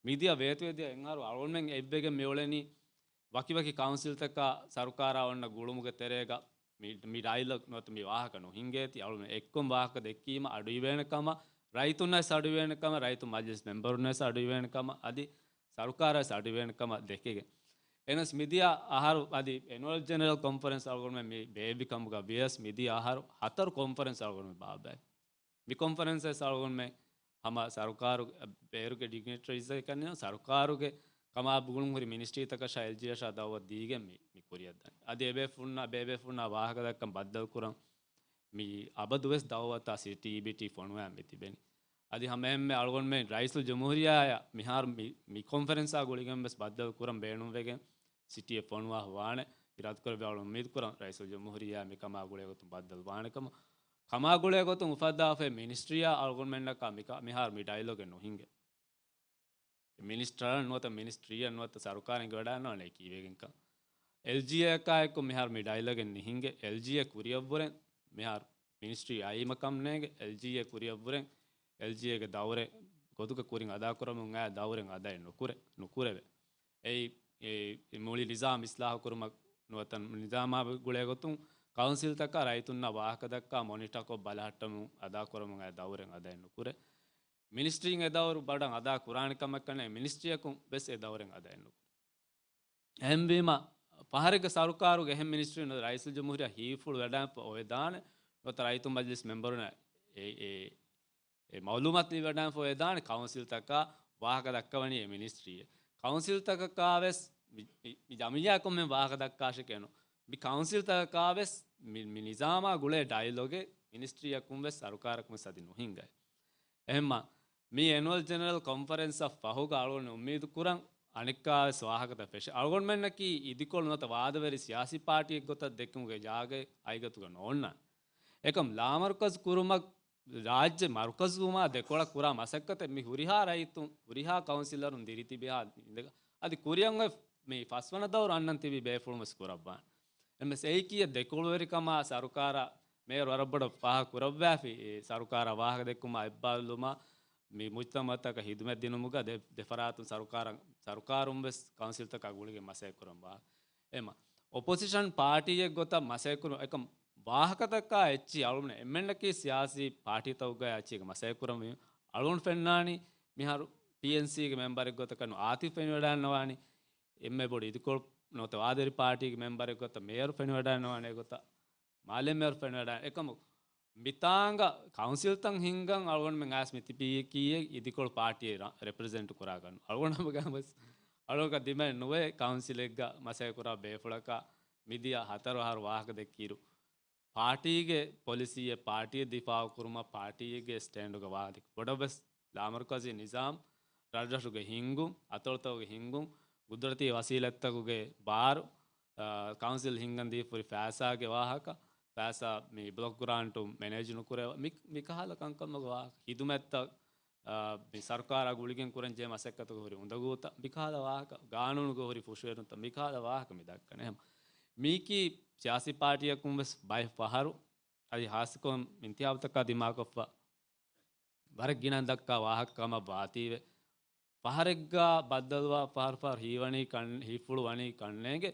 މިދިޔަ ވޭތުވެދިޔަ އެންހާރު އަޅުގަނޑުމެން އެއްވެގެން މިއުޅެނީ ވަކިވަކި ކައުންސިލްތަކާ ސަރުކާރާ އޮންނަ ގުޅުމުގެ ތެރޭގަ މި، މި ޑައިލޮގް ނުވަތަ މި ވާހަކަ ނުހިނގޭތީ، އަޅުގަނޑު އެއްކޮށް ވާހަކަ ދެއްކީމަ އަޑުއިވޭނެ ކަމަށް، ރައްޔިތުންނަށް ވެސް އަޑުއިވޭނެ ކަމަށް، ރައްޔިތު މަޖިލިސް މެމްބަރުންނަށް ވެސް އަޑުއިވޭނެ ކަމަށް، އަދި ސަރުކާރަށް ވެސް އަޑުއިވޭނެ ކަމަށް ދެކެގެން. އެހެނަސް މިދިޔަ އަހަރު އަދި އެނުއަލް ޖެނެރަލް ކޮންފަރެންސް އަޅުގަނޑުމެން މި ބޭއްވި ކަމުގަ ވިޔަސް މިދިޔަ އަހަރު ހަތަރު ކޮންފަރެންސް އަޅުގަނޑުމެން ބާއްވައި. މި ކޮންފަރެންސް ވެސް އަޅުގަނޑުމެން ހަމަ ސަރުކާރު ބޭރުގެ ޑިގްނިޓަރީޒް ކަންނޭ ސަރުކާރުގެ ކަމާ ގުޅުން ހުރި މިނިސްޓްރީތަކަށާ އެލްޖީއަށާ ދައުވަތު ދީގެން މި، މި ކުރިއަށް ދަނީ. އަދި އެބޭފުންނާ، ބޭބޭފުންނާ ވާހަކަ ދައްކަން ބައްދަލު ކުރަން މި އަބަދުވެސް ދައުވަތާ ސިޓީ އީބީޓީ ފޮނުވާ މި ތިބެނީ. އަދި ހަމައެހެންމެ އަޅުގަނޑުމެން ރައީސުލް ޖުމްހޫރިއްޔާއާ މިހާރު މި، މި ކޮންފަރެންސާ ގުޅިގެން ވެސް ބައްދަލު ކުރަން ބޭނުންވެގެން ސިޓީއެއް ފޮނުވާ ވާނެ. އިރާދަކުރެއްވި އަޅުގަނޑު އުއްމީދު ކުރަން ރައީސުލް ޖުމްހޫރިއްޔާ މި ކަމާ ގުޅޭ ގޮތުން ބައްދަލު ވާނެ ކަމަށް. ކަމާ ގުޅޭ ގޮތުން އުފައްދާފައި މިނިސްޓްރީއާ އަޅުގަނޑުމެންނަކާ މިކަ-، މިހާރު މި ޑައިލޮގެއް ނުހިނގޭ. މިނިސްޓަރަށް ނުވަތަ މިނިސްޓްރީއަށް ނުވަތަ ސަރުކާރެއް ވެޑާންނަވާނެ ކީވެގެންކަން. އެލްޖީއޭއަކާއެކު މިހާރު މި ޑައިލޮގެއް ނުހިނގޭ. އެލްޖީއޭ ކުރިއަށްވުރެން މިހާރު މިނިސްޓްރީ އައީމަ ކަމެއް ނޭނގެ. އެލްޖީއޭ ކުރިއަށްވުރެން އެލްޖީއޭގެ ދައުރެއް ގޮތުގަ ކުރިން އަދާކުރަމުން އައި ދައުރެއް އަދާއެއް ނުކުރެ، ނުކުރެވޭ. އެއީ، އެ، އެ މުޅި ނިޒާމް އިސްލާހު ކުރުމަށް ނުވަތަ ނިޒާމާ ގުޅޭ ގޮތުން ކައުންސިލްތަކަށް ރައްޔިތުންނަށް ވާހަކަ ދައްކާ މޮނިޓަކޮށް ބަލަހައްޓަމުން އަދާކުރަމުން އައި ދައުރެއް އަދާއެއް ނުކުރޭ. މިނިސްޓްރީން އެ ދައުރު ބަޑަށް އަދާ ކުރާނެ ކަމެއް ކަންނޭނގެ، މިނިސްޓްރީއަކުން ވެސް އެ ދައުރެއް އަދާއެއް ނުކުރޭ. އެހެންވީމަ، ފަހަރެއްގެ ސަރުކާރުގެ އެހެން މިނިސްޓްރީ ނުވަތަ ރައީސުލްޖުމްހޫރިއްޔާ ހީފުޅު ވެޑާން އޮވެދާނެ، ނުވަތަ ރައްޔިތު މަޖިލިސް މެމްބަރުންނަށް އެ، އެ، އެ މައުލޫމާތު ލިބިވަޑާން އޮވެދާނެ ކައުންސިލްތަކާ ވާހަކަ ދައްކަވަނީ އެ މިނިސްޓްރީއެއް. ކައުންސިލްތަކަކާ ވެސް މި، މި، މި ޖަމިއްޔާއަކުން މެން ވާހަކަ ދައްކާށެކޭ ނު. މި ކައުންސިލްތަކަކާ ވެސް މި، މި ނިޒާމާ ގުޅޭ ޑައިލޮގެއް މިނިސްޓްރީއަކުން ވެސް ސަރުކާރަކުން ވެސް އަދި ނުހިނގައި. އެހެންމަ، މި އެނުއަލް ޖެނެރަލް ކޮންފަރެންސަށް ފަހުގަ އަޅުގަނޑު އުއްމީދު ކުރަން، އަނެއްކާ ވެސް ވާހަކަތައް ފެށި. އަޅުގަނޑުމެންނަކީ އިދިކޮޅު ނުވަތަ ވާދަވެރި ސިޔާސީ ޕާޓީއެއް ގޮތަށް ދެކުމުގެ ޖާގައެއް އައިގަތުގަ ނޯންނާނެ. އެކަމް ލާމަރުކަޒު ކުރުމަށް ރާއްޖެ މަރުކަޒުވުމާ ދެކޮޅަށް ކުރާ މަސައްކަތެއް މި ހުރިހާ ރައްޔިތުން، ހުރިހާ ކައުންސިލަރުން ދިރިތިބިހާ އިނދެގަ، އަދި ކުރިއަށް އޮތް މި ފަސްވަނަ ދައުރު އަންނަން ތިބި ބޭފުޅުން ވެސް ކުރައްވާނެ. އެމެސް އެއީކީ ދެކޮޅުވެރިކަމާ ސަރުކާރަށް މޭޔަރު ވަރަށް ބޮޑަށް ފާހަގަ ކުރައްވާފި، އެ ސަރުކާރަށް ވާހަކަ ދެއްކުމާ އެއްބާރުލުމާ މި މުޖްތަމައަށް ހިދުމަތް ދިނުމުގަ ދެ، ދެފަރާތުން ސަރުކާރަށް، ސަރުކާރުން ވެސް ކައުންސިލްތަކާ ގުޅިގެން މަސައްކަތް ކުރަން ވާ. އެމަ އޮޕޮޒިޝަން ޕާޓީއެއް ގޮތަށް މަސައްކަތް ކުރުން އެކަމް ވާހަކަތަކާ އެއްޗި އަޅުމެން އެންމެންނަކީ ސިޔާސީ ޕާޓީތަކުގައި އެއްޗެއް މަސައްކަތް ކުރަމު އަޅުން ފެންނާނީ މިހާރު ޕީއެންސީގެ މެމްބަރެއް ގޮތަކަށް ނު އާތިފް ފެނިވަޑާންނަވާނީ އެންމެ ބޮޑު އިދިކޮޅު ނުވަތަ ވާދަވެރި ޕާޓީގެ މެމްބަރެއް ގޮތަށް މޭޔަރު ފެނިވަޑާންނަވާނޭ ގޮތަށް މާލެ މޭޔަރު ފެނިވަޑާން އެކަމު މިތާނގަ ކައުންސިލްތައް ހިންގަން އަޅުގަނޑުމެން އައިސް މިތިބީކީއެއް އިދިކޮޅު ޕާޓީއެއް ރަ، ރެޕްރެޒެންޓް ކުރާގަން. އަޅުގަނޑުމެން ވެސް އަޅުގަނޑަކަށް ދިމައެއް ނުވޭ ކައުންސިލެއްގަ މަސައްކަތް ކުރާ ބޭފުޅަކަށް މިދިޔަ ހަތަރު އަހަރު ވާހަކަ ދެއްކިއިރު ޕާޓީގެ ޕޮލިސީއެއް، ޕާޓީއަށް ދިފާއު ކުރުމަށް، ޕާޓީގެ ސްޓޭންޑުގަ ވާދި ބޮޑަށް ވެސް ލާމަރުކަޒީ ނިޒާމް، ރަށްރަށުގެ ހިންގުން، އަތޮޅުތަކުގެ ހިންގުން، ގުދުރަތީ ވަސީލަތްތަކުގެ ބާރު، އާ، ކައުންސިލް ހިންގަން ދީފުރި ފައިސާގެ ވާހަކަ، ފައިސާ މި ބްލޮކް ގްރާންޓު މެނޭޖް ނުކުރޭ، މި، މިކަހަލަ ކަންކަމުގެ ވާހަކަ، ހިދުމަތްތައް، އާ، މި ސަރުކާރާ ގުޅިގެން ކުރަން ޖެހޭ މަސައްކަތުގެ ހުރި އުނދަގޫތައް، މިކަހަލަ ވާހަކަ، ގާނޫނުގެ ހުރި ފުށުއެރުންތައް، މިކަހަލަ ވާހަކަ މި ދައްކަނީ. އެހެން މީކީ ސިޔާސީ ޕާޓީއަކުން ވެސް ބައެއް ފަހަރު، އަދި ހާއްސަކޮށް އިންތިހާބުތަކާ ދިމާކޮށްފަ، ވަރަށް ގިނަ ދައްކާ ވާހަކަ ކަމަށް ވާތީވެ. ފަހަރެއްގަ ބައްދަލުވާ ފަހަރު ފަހަރު ހީވަނީ ކަން، ހީފުޅު ވަނީ ކަންނޭނގެ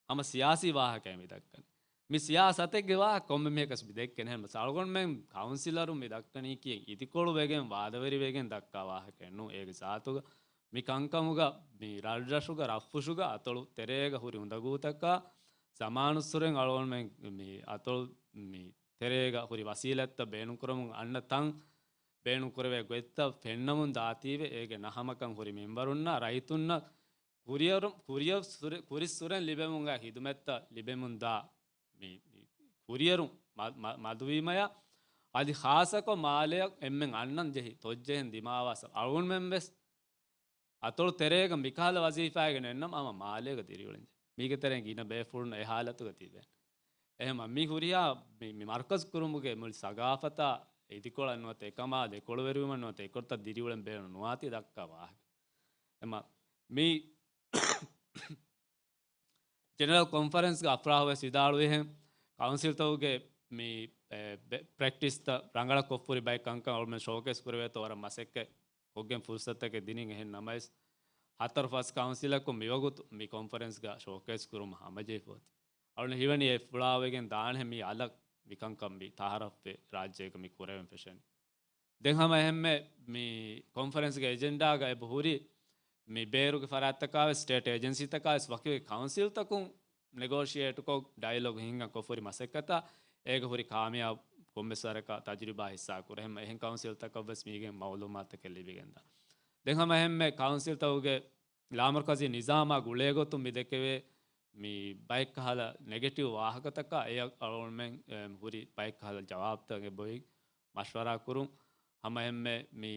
ހަމަ ސިޔާސީ ވާހަކައެއް މި ދައްކަނީ. މި ސިޔާސަތެއްގެ ވާހަކަ ކޮންމެ މީހަކަސް މި ދެއްކެން ހެން ސަޅުގަނޑުމެން ކައުންސިލަރު މި ދައްކަނީކީ އިދިކޮޅު ވެގެން ވާދަވެރި ވެގެން ދައްކާ ވާހަކައެއް ނޫން. އޭގެ ޒާތުގަ މި ކަންކަމުގަ މި ރަށްރަށުގަ ރަށްފުށުގަ އަތޮޅު ތެރޭގަ ހުރި އުނދަގޫތަކާ ޒަމާނުއްސުރެން އަޅުގަނޑުމެން މި އަތޮޅު މި ތެރޭގަ ހުރި ވަސީލަތްތައް ބޭނުންކުރަމުން އަންނަ ތަން ބޭނުންކުރެވޭ ގޮތްތައް ފެންނަމުން ދާތީވެ، އޭގެ ނަހަމަކަން ހުރި މިންވަރުންނަށް ރައްޔިތުންނަށް ކުރިއަރު-، ކުރިއަށް ސުރެ-، ކުރިއްސުރެން ލިބެމުން އައި ހިދުމަތްތައް ލިބެމުން ދާ މި، މި ކުރިއަރުން މަ-، މަ-، މަދުވީމަޔާ، އަދި ޚާއްޞަކޮށް މާލެއަށް އެންމެން އަންނަން ޖެހި ތޮއްޖެހެން ދިމާވާ ސަ-، އަޅުގަނޑުމެން ވެސް އަތޮޅު ތެރޭގަ މިކަހަލަ ވަޒީފާއެއް ގެނެވެންނަމަ ހަމަ މާލޭގަ ދިރިއުޅެން ޖެހޭ. މީގެ ތެރެއިން ގިނަ ބޭފުޅުން އެ ހާލަތުގަ ތިބޭނެ. އެހެން މި ހުރިހާ މި، މި މަރްކަޒު ކުރުމުގެ މުޅި ސަގާފަތާ އިދިކޮޅަށް ނުވަތަ އެކަމާ ދެކޮޅުވެރިވުމަށް ނުވަތަ އެކޮޅުތައް ދިރިއުޅެން ބޭނުން ނުވާތީ ދައްކާ ވާހަކަ. އެމަ މި ޖެނެރަލް ކޮންފަރެންސްގެ އަފްރާހު ވެސް ވިދާޅުވިހެން، ކައުންސިލްތަކުގެ މި، އެ، ބެ-، ޕްރެކްޓިސްތައް ރަނގަޅަށް ކޮށްފުރި ބައެއް ކަންކަން އަޅުމެން ޝޯކޭސް ކުރެވޭތޯ ވަރަށް މަސައްކަތް ކޮށްގެން ފުރުސަތުތަކެއް ދިނިން. އެހެން ނަމަވެސް، ހަތަރު ފަސް ކައުންސިލަކުން މިވަގުތު މި ކޮންފަރެންސްގަ ޝޯކޭސް ކުރުމަށް ހަމަޖެހިފަ އޮތީ. އަޅުން ހީވަނީ އެ ފުޅާވެގެން ދާނެހެން މި އަލަށް މިކަންކަން މި ތައާރަފްވެ ރާއްޖޭގަ މި ކުރެވެން ފެށެނީ. ދެން ހަމަ އެހެންމެ މި ކޮންފަރެންސްގެ އެޖެންޑާގަ އެބަ ހުރި މި ބޭރުގެ ފަރާތްތަކާ ވެސް، ސްޓޭޓް އޭޖެންސީތަކާ ވެސް ވަކިވަކި ކައުންސިލްތަކުން ނެގޯޝިއޭޓްކޮށް ޑައިލޮގް ހިންގަން ކޮށްފުރި މަސައްކަތާ އޭގަ ހުރި ކާމިޔާބު ކޮންމެސް ވަރަކަށް ތަޖުރިބާ ހިއްސާ ކުރޭ. އެހެން ކައުންސިލްތަކަށް ވެސް މީގެން މައުލޫމާތުތަކެއް ލިބިގެންދާ. ދެން ހަމަ އެހެންމެ ކައުންސިލްތަކުގެ ލާމަރުކަޒީ ނިޒާމާ ގުޅޭގޮތުން މި ދެކެވޭ މި ބައެއްކަހަލަ ނެގެޓިވް ވާހަކަތަކާ އެ އަޅުގަނޑުމެން، އެ، ހުރި ބައެއްކަހަލަ ޖަވާބުތައް އެބޮތް މަޝްވަރާ ކުރުން. ހަމަ އެހެންމެ މި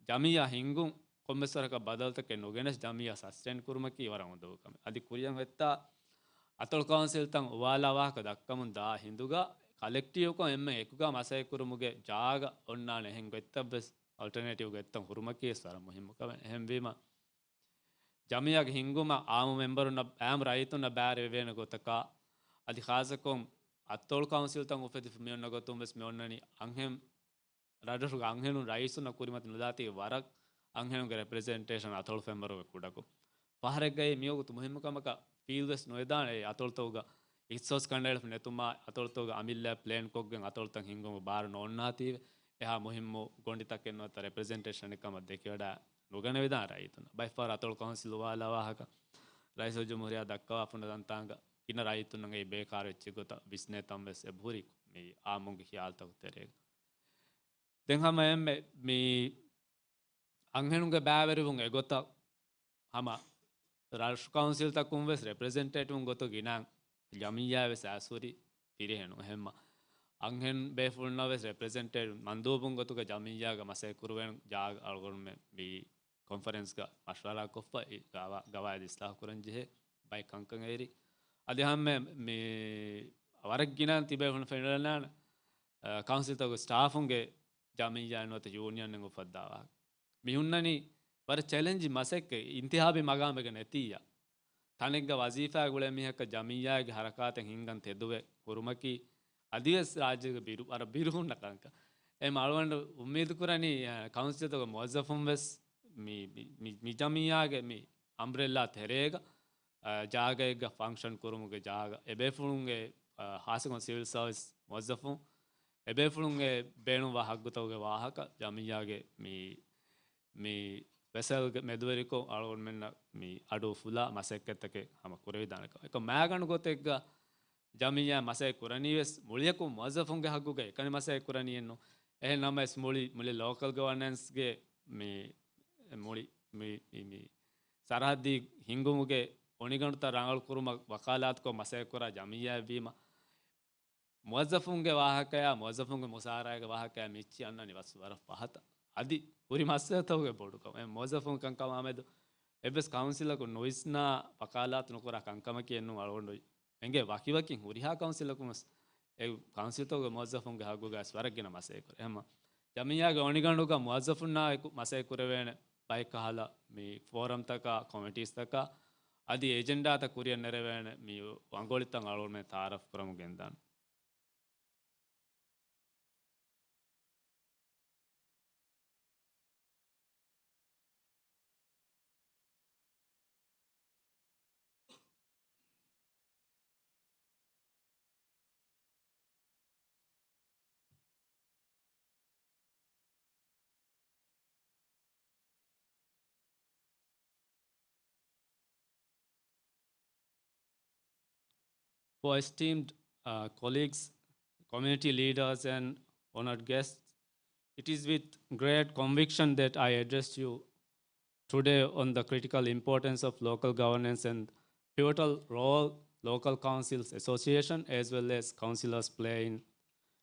ޖަމިއްޔާ ހިންގުން ކޮންމެސް ވަރަކަށް ބަދަލުތަކެއް ނުގެނެސް ޖަމިއްޔާ ސަސްޓެން ކުރުމަކީ ވަރަށް އުނދަގޫ ކަމެއް. އަދި ކުރިއަށް އޮތްތާ އަތޮޅު ކައުންސިލްތައް އުވާލާ ވާހަކަ ދައްކަމުން ދާ ހިނދުގަ ކަލެކްޓިވްކޮށް އެންމެން އެކުގަ މަސައްކަތް ކުރުމުގެ ޖާގަ އޮންނާނެ އެހެން ގޮތްތައް ވެސް، އަލްޓަރނޭޓިވް ގޮތްތައް ހުރުމަކީ ވެސް ވަރަށް މުހިއްމު ކަމެއް. އެހެންވީމަ، ޖަމިއްޔާގެ ހިންގުމަށް އާއްމު މެމްބަރުންނަށް، އާއްމު ރައްޔިތުންނަށް ބައިވެރިވެވޭނެ ގޮތަކަށް، އަދި ޚާއްޞަކޮށް އަތޮޅު ކައުންސިލްތައް އުފެދިފަ މި އޮންނަ ގޮތުން ވެސް މި އޮންނަނީ އަންހެން ރަށްރަށުގެ އަންހެނުން ރައީސުންނަށް ކުރިމަތި ނުދާތީ ވަރަށް އަންހެނުންގެ ރެޕްރެޒެންޓޭޝަން އަތޮޅު ފެންވަރުގެ ކުޑަކޮށް. ފަހަރެއްގައި މިވަގުތު މުހިއްމު ކަމަކަށް ފީލް ވެސް ނުވެދާނެ. އެ އަތޮޅުތަކުގަ އިޚްތިސޯސް ކަނޑައެޅިފަ ނެތުމާ އަތޮޅުތަކުގެ އަމިއްލަ ޕްލޭން ކޮށްގެން އަތޮޅުތައް ހިންގުމުގެ ބާރު ނޯންނާތީވެ. އެހާ މުހިއްމު ގޮނޑިތަކެއް ނުވަތަ ރެޕްރެޒެންޓޭޝަނެއް ކަމަށް ދެކެވަޑާ ނުގަނެވިދާނެ ރައްޔިތުންނަށް. ބައެއްފަހަރު އަތޮޅު ކައުންސިލް އުވާލާ ވާހަކަ ރައީސުލްޖުމްހޫރިއްޔާ ދައްކަވާފަ ނުދަންތާނގަ ގިނަ ރައްޔިތުންނަށް އެ ބޭކާރު އެއްޗެއް ގޮތަށް ވިސްނޭ ތަން ވެސް އެބަހުރި މި އާއްމުންގެ ޚިޔާލުތަކު ތެރޭގަ. ދެން ހަމަ އެންމެ މި އަންހެނުންގެ ބައިވެރިވުން އެގޮތަށް ހަމަ ރަށު ކައުންސިލްތަކުން ވެސް ރެޕްރެޒެންޓޭޓިވުން ގޮތުގަ ގިނަ ޖަމިއްޔާ ވެސް އައިސްހުރި ފިރިހެނު. އެހެންމަ އަންހެން ބޭފުޅުންނަށް ވެސް ރެޕްރެޒެންޓޭޓިވް މަންދޫބުން ގޮތުގަ ޖަމިއްޔާގަ މަސައްކަތް ކުރުވޭނެ ޖާގަ އަޅުގަނޑުމެން މި ކޮންފަރެންސްގަ މަޝްވަރާ ކޮށްފަ އެ ގަވާ-، ގަވާއިދު އިސްލާހު ކުރަން ޖެހޭ ބައެއް ކަންކަން އެރި. އަދި ހަމަ މި ވަރަށް ގިނަ ތިބޭފުޅުން ފެނިވަޑަންނާނެ، އަ، ކައުންސިލްތަކުގެ ސްޓާފުންގެ ޖަމިއްޔާ ނުވަތަ ޔޫނިއަނެއް އުފައްދާ ވާހަކަ. މި ހުންނަނީ ވަރަށް ޗެލެންޖި މަސައްކަތް، އިންތިހާބީ މަގާމެއްގަ ނެތިއްޔާ. ތަނެއްގަ ވަޒީފާ ގުޅޭ މީހަކަށް ޖަމިއްޔާގެ ހަރަކާތެއް ހިންގަން ތެދުވެ ހުރުމަކީ އަދިވެސް ރާއްޖޭގެ ބިރު، ވަރަށް ބިރު ހުންނަ ކަންކަން. އެ އަޅުގަނޑު އުއްމީދު ކުރަނީ، އަ، ކައުންސިލްތަކުގެ މުވައްޒަފުން ވެސް މި، މި، މި، މި ޖަމިއްޔާގެ މި އަމްބްރެއްލާ ތެރޭގަ، އަ، ޖާގައެއްގަ ފަންކްޝަން ކުރުމުގެ ޖާގަ، އެބޭފުޅުންގެ، އަ، ހާއްސަކޮށް ސިވިލް ސާވިސް މުވައްޒަފުން، އެބޭފުޅުންގެ ބޭނުންވާ ހައްގުތަކުގެ ވާހަކަ ޖަމިއްޔާގެ މި މި ވެސަލްގެ މެދުވެރިކޮށް އަޅުގަނޑުމެންނަށް މި އަޑު އުފުލާ މަސައްކަތްތަކެއް ހަމަ ކުރެވިދާނެ ކަމަށް. އެކަމް މާގަނޑު ގޮތެއްގަ ޖަމިއްޔާ މަސައްކަތް ކުރަނީ ވެސް މުޅިއަކުން މުވައްޒަފުންގެ ހައްގުގަ އެކަނި މަސައްކަތް ކުރަނީއެއްނު. އެހެން ނަމަވެސް މުޅި، މުޅި ލޯކަލް ގަވަނަންސްގެ މި، މުޅި މި، މި، މި ސަރަހައްދީ ހިންގުމުގެ އޮނިގަނޑުތައް ރަނގަޅު ކުރުމަށް ވަކާލާތުކޮށް މަސައްކަތް ކުރާ ޖަމިއްޔާއެއް ވީމަ، މުވައްޒަފުންގެ ވާހަކަޔާ، މުވައްޒަފުންގެ މުސާރައިގެ ވާހަކަޔާ މިއްޗި އަންނަނީ ވަސް ވަރަށް ފަހަތަށް. އަދި ހުރި މައްސަލަތަކުގެ ބޮޑުކަމު. އެ މުވައްޒަފުން ކަންކަމާމެދު އެއްވެސް ކައުންސިލަކު ނުވިސްނާ ވަކާލާތު ނުކުރާ ކަންކަމަކީ އެންނު އަޅުގަނޑު އެނގޭ ވަކިވަކިން ހުރިހާ ކައުންސިލަކުން ވެސް އެ ކައުންސިލްތަކުގެ މުވައްޒަފުންގެ ހައްގުގައި ވަރަށް ގިނަ މަސައްކަތް ކުރޭ. އެހެންމަ ޖަމިއްޔާގެ އޮނިގަނޑުގަ މުވައްޒަފުންނާ އެކު މަސައްކަތް ކުރެވޭނެ ބައެއް ކަހަލަ މި ފޯރަމްތަކާ، ކޮމިޓީސްތަކާ އަދި އެޖެންޑާތައް ކުރިއަށް ނެރެވޭނެ މި އަނގޮޅިތައް އަޅުގަނޑުމެން ތައާރަފް ކުރަމުން ގެންދާނެ. For esteemed, uh, colleagues, community leaders, and honored guests, it is with great conviction that I address you today on the critical importance of local governance and pivotal role local councils association as well as councillors play in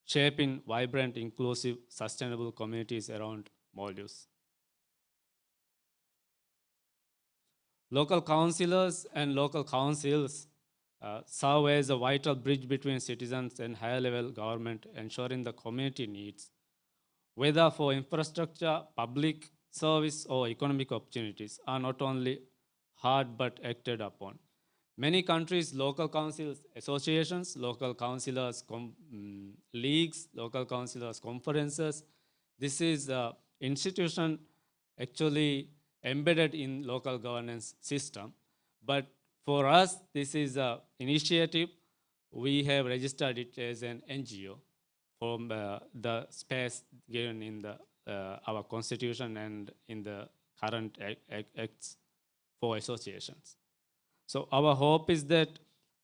shaping vibrant, inclusive, sustainable communities around Maldives. Local councillors and local councils, uh, serve as a vital bridge between citizens and higher level government, ensuring the community needs, whether for infrastructure, public service, or economic opportunities, are not only heard but acted upon. Many countries, local councils, associations, local councillors, com-, mm, leagues, local councillors, conferences, this is, uh, institution actually embedded in local governance system. But for us, this is a initiative. We have registered it as an N G O from, uh, the space given in the, uh, our constitution and in the current ac-, ac-, acts for associations. So our hope is that,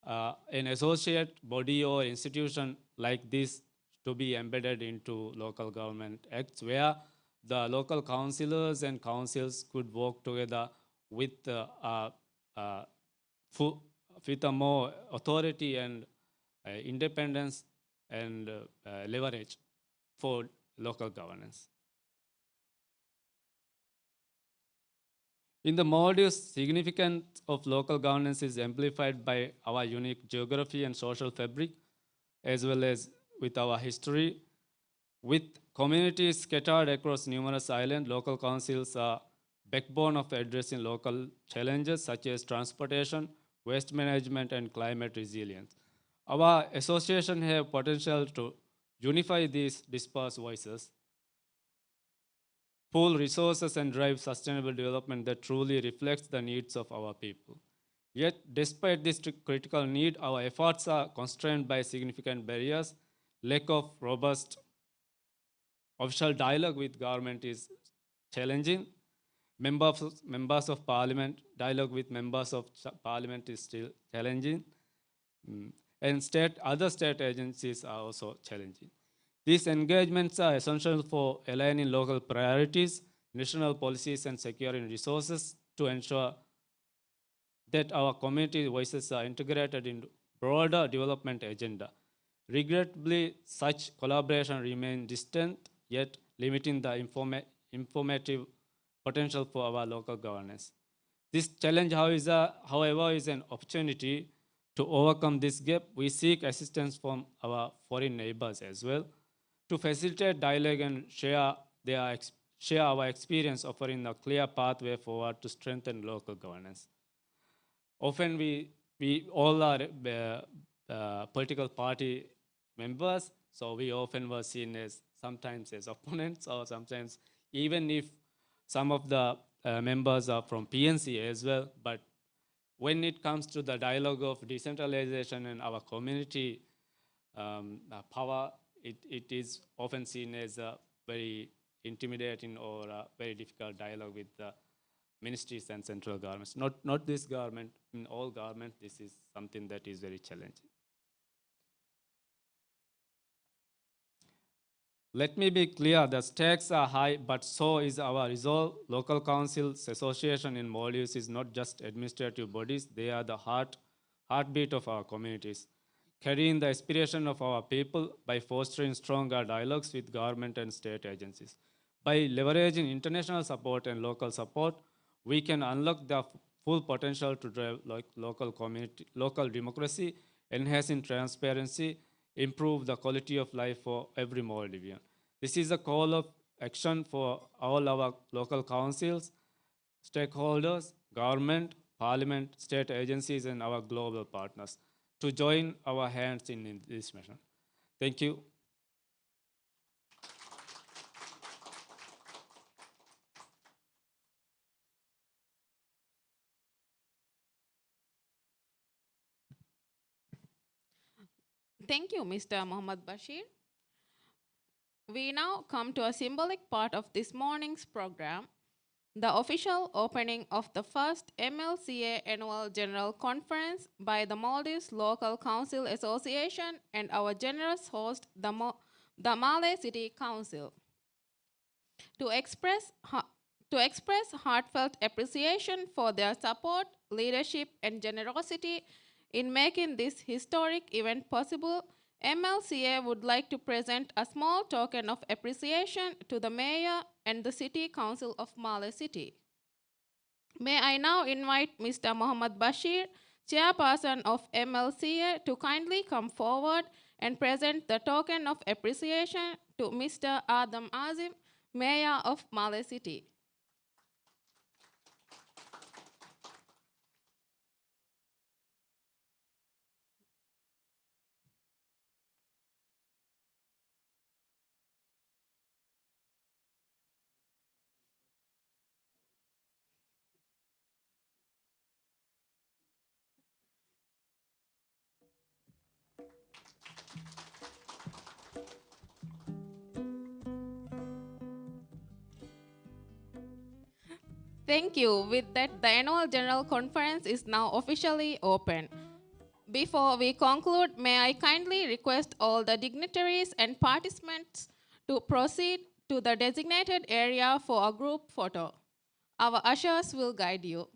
uh, an associate body or institution like this to be embedded into local government acts, where the local councillors and councils could work together with, uh, uh, uh, fu-, with a more authority and, uh, independence and, uh, uh, leverage for local governance. In the Maldives, significance of local governance is amplified by our unique geography and social fabric, as well as with our history. With communities scattered across numerous islands, local councils are backbone of addressing local challenges such as transportation, waste management, and climate resilience. Our association have potential to unify these dispersed voices, pool resources, and drive sustainable development that truly reflects the needs of our people. Yet, despite this tr-, critical need, our efforts are constrained by significant barriers. Lack of robust official dialogue with government is challenging. Members, members of parliament, dialogue with members of ch-, parliament is still challenging. Mm. And state, other state agencies are also challenging. These engagements are essential for aligning local priorities, national policies, and securing resources to ensure that our community voices are integrated in broader development agenda. Regrettably, such collaboration remain distant, yet limiting the informa-, informative potential for our local governance. This challenge, how is a, however, is an opportunity to overcome this gap. We seek assistance from our foreign neighbors as well to facilitate dialogue and share their ex-, share our experience, offering a clear pathway forward to strengthen local governance. Often we, we all are, uh, uh, political party members, so we often were seen as sometimes as opponents, or sometimes even if some of the, uh, members are from P N C as well, but when it comes to the dialogue of decentralization and our community, um, uh, power, it, it is often seen as a very intimidating or a very difficult dialogue with the ministries and central governments. Not, not this government, in all government, this is something that is very challenging. Let me be clear, the stakes are high, but so is our resolve. Local councils association in Maldives is not just administrative bodies, they are the heart, heartbeat of our communities. carrying the aspiration of our people by fostering stronger dialogues with government and state agencies. By leveraging international support and local support, we can unlock the full potential to drive lo-, local community, local democracy, enhancing transparency, improve the quality of life for every Maldivian. This is a call of action for all our local councils, stakeholders, government, parliament, state agencies, and our global partners to join our hands in, in this mission. Thank you. Thank you, Mister Muhammad Bashir. We now come to a symbolic part of this morning's program, the official opening of the first M L C A Annual General Conference by the Maldives Local Council Association and our generous host, the Mo-, the Malé City Council. To express ha-, to express heartfelt appreciation for their support, leadership, and generosity in making this historic event possible, M L C A would like to present a small token of appreciation to the Mayor and the City Council of Malé City. May I now invite Mister Muhammad Bashir, Chairperson of M L C A, to kindly come forward and present the token of appreciation to Mister Adam Azim, Mayor of Malé City. Thank you. With that, the annual general conference is now officially open. Before we conclude, may I kindly request all the dignitaries and participants to proceed to the designated area for a group photo. Our ushers will guide you.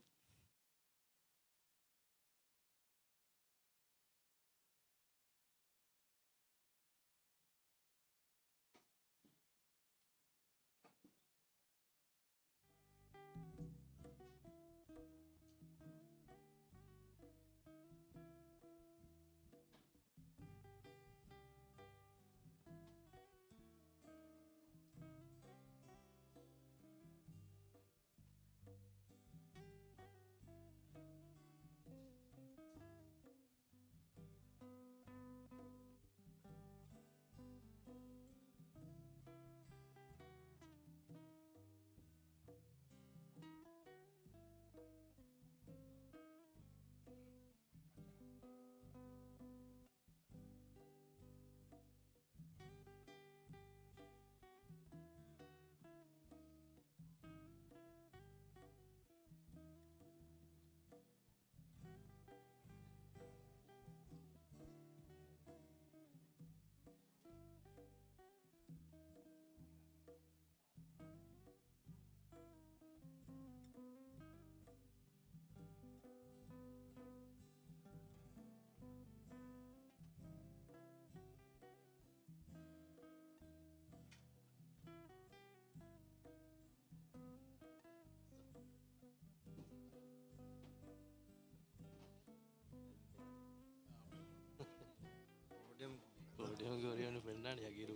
ޕޯޑިއަމް، ޕޯޑިއަމްގެ ހުރިހާ މީހުން ފެންނާނެ ޔަގީރު.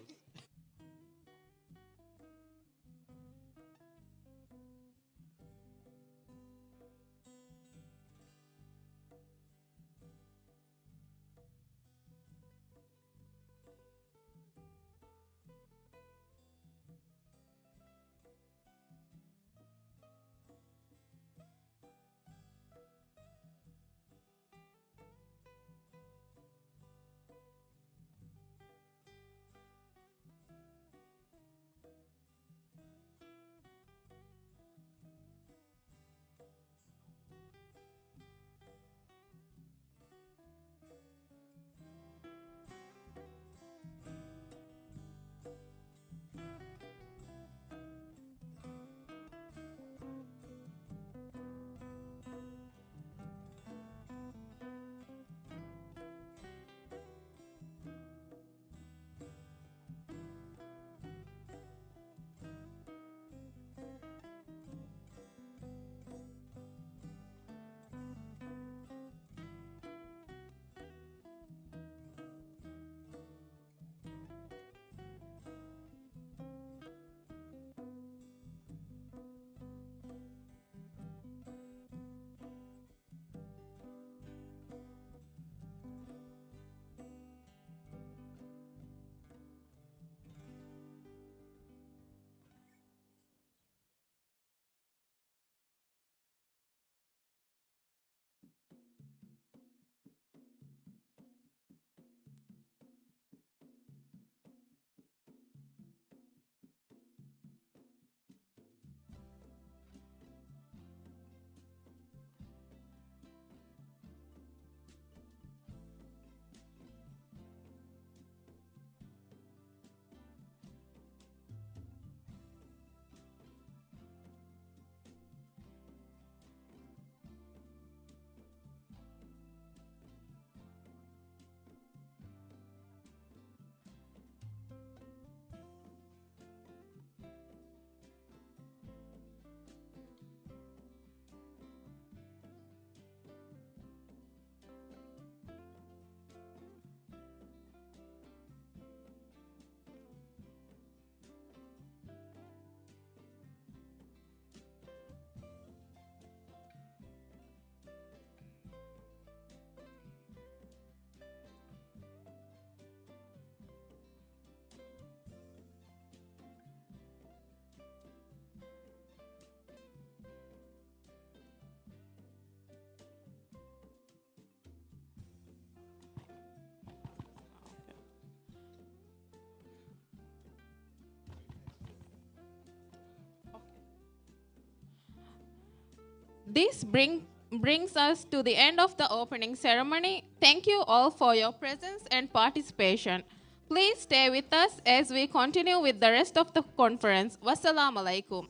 This bring, brings us to the end of the opening ceremony. Thank you all for your presence and participation. Please stay with us as we continue with the rest of the conference. Wassalamu alaikum.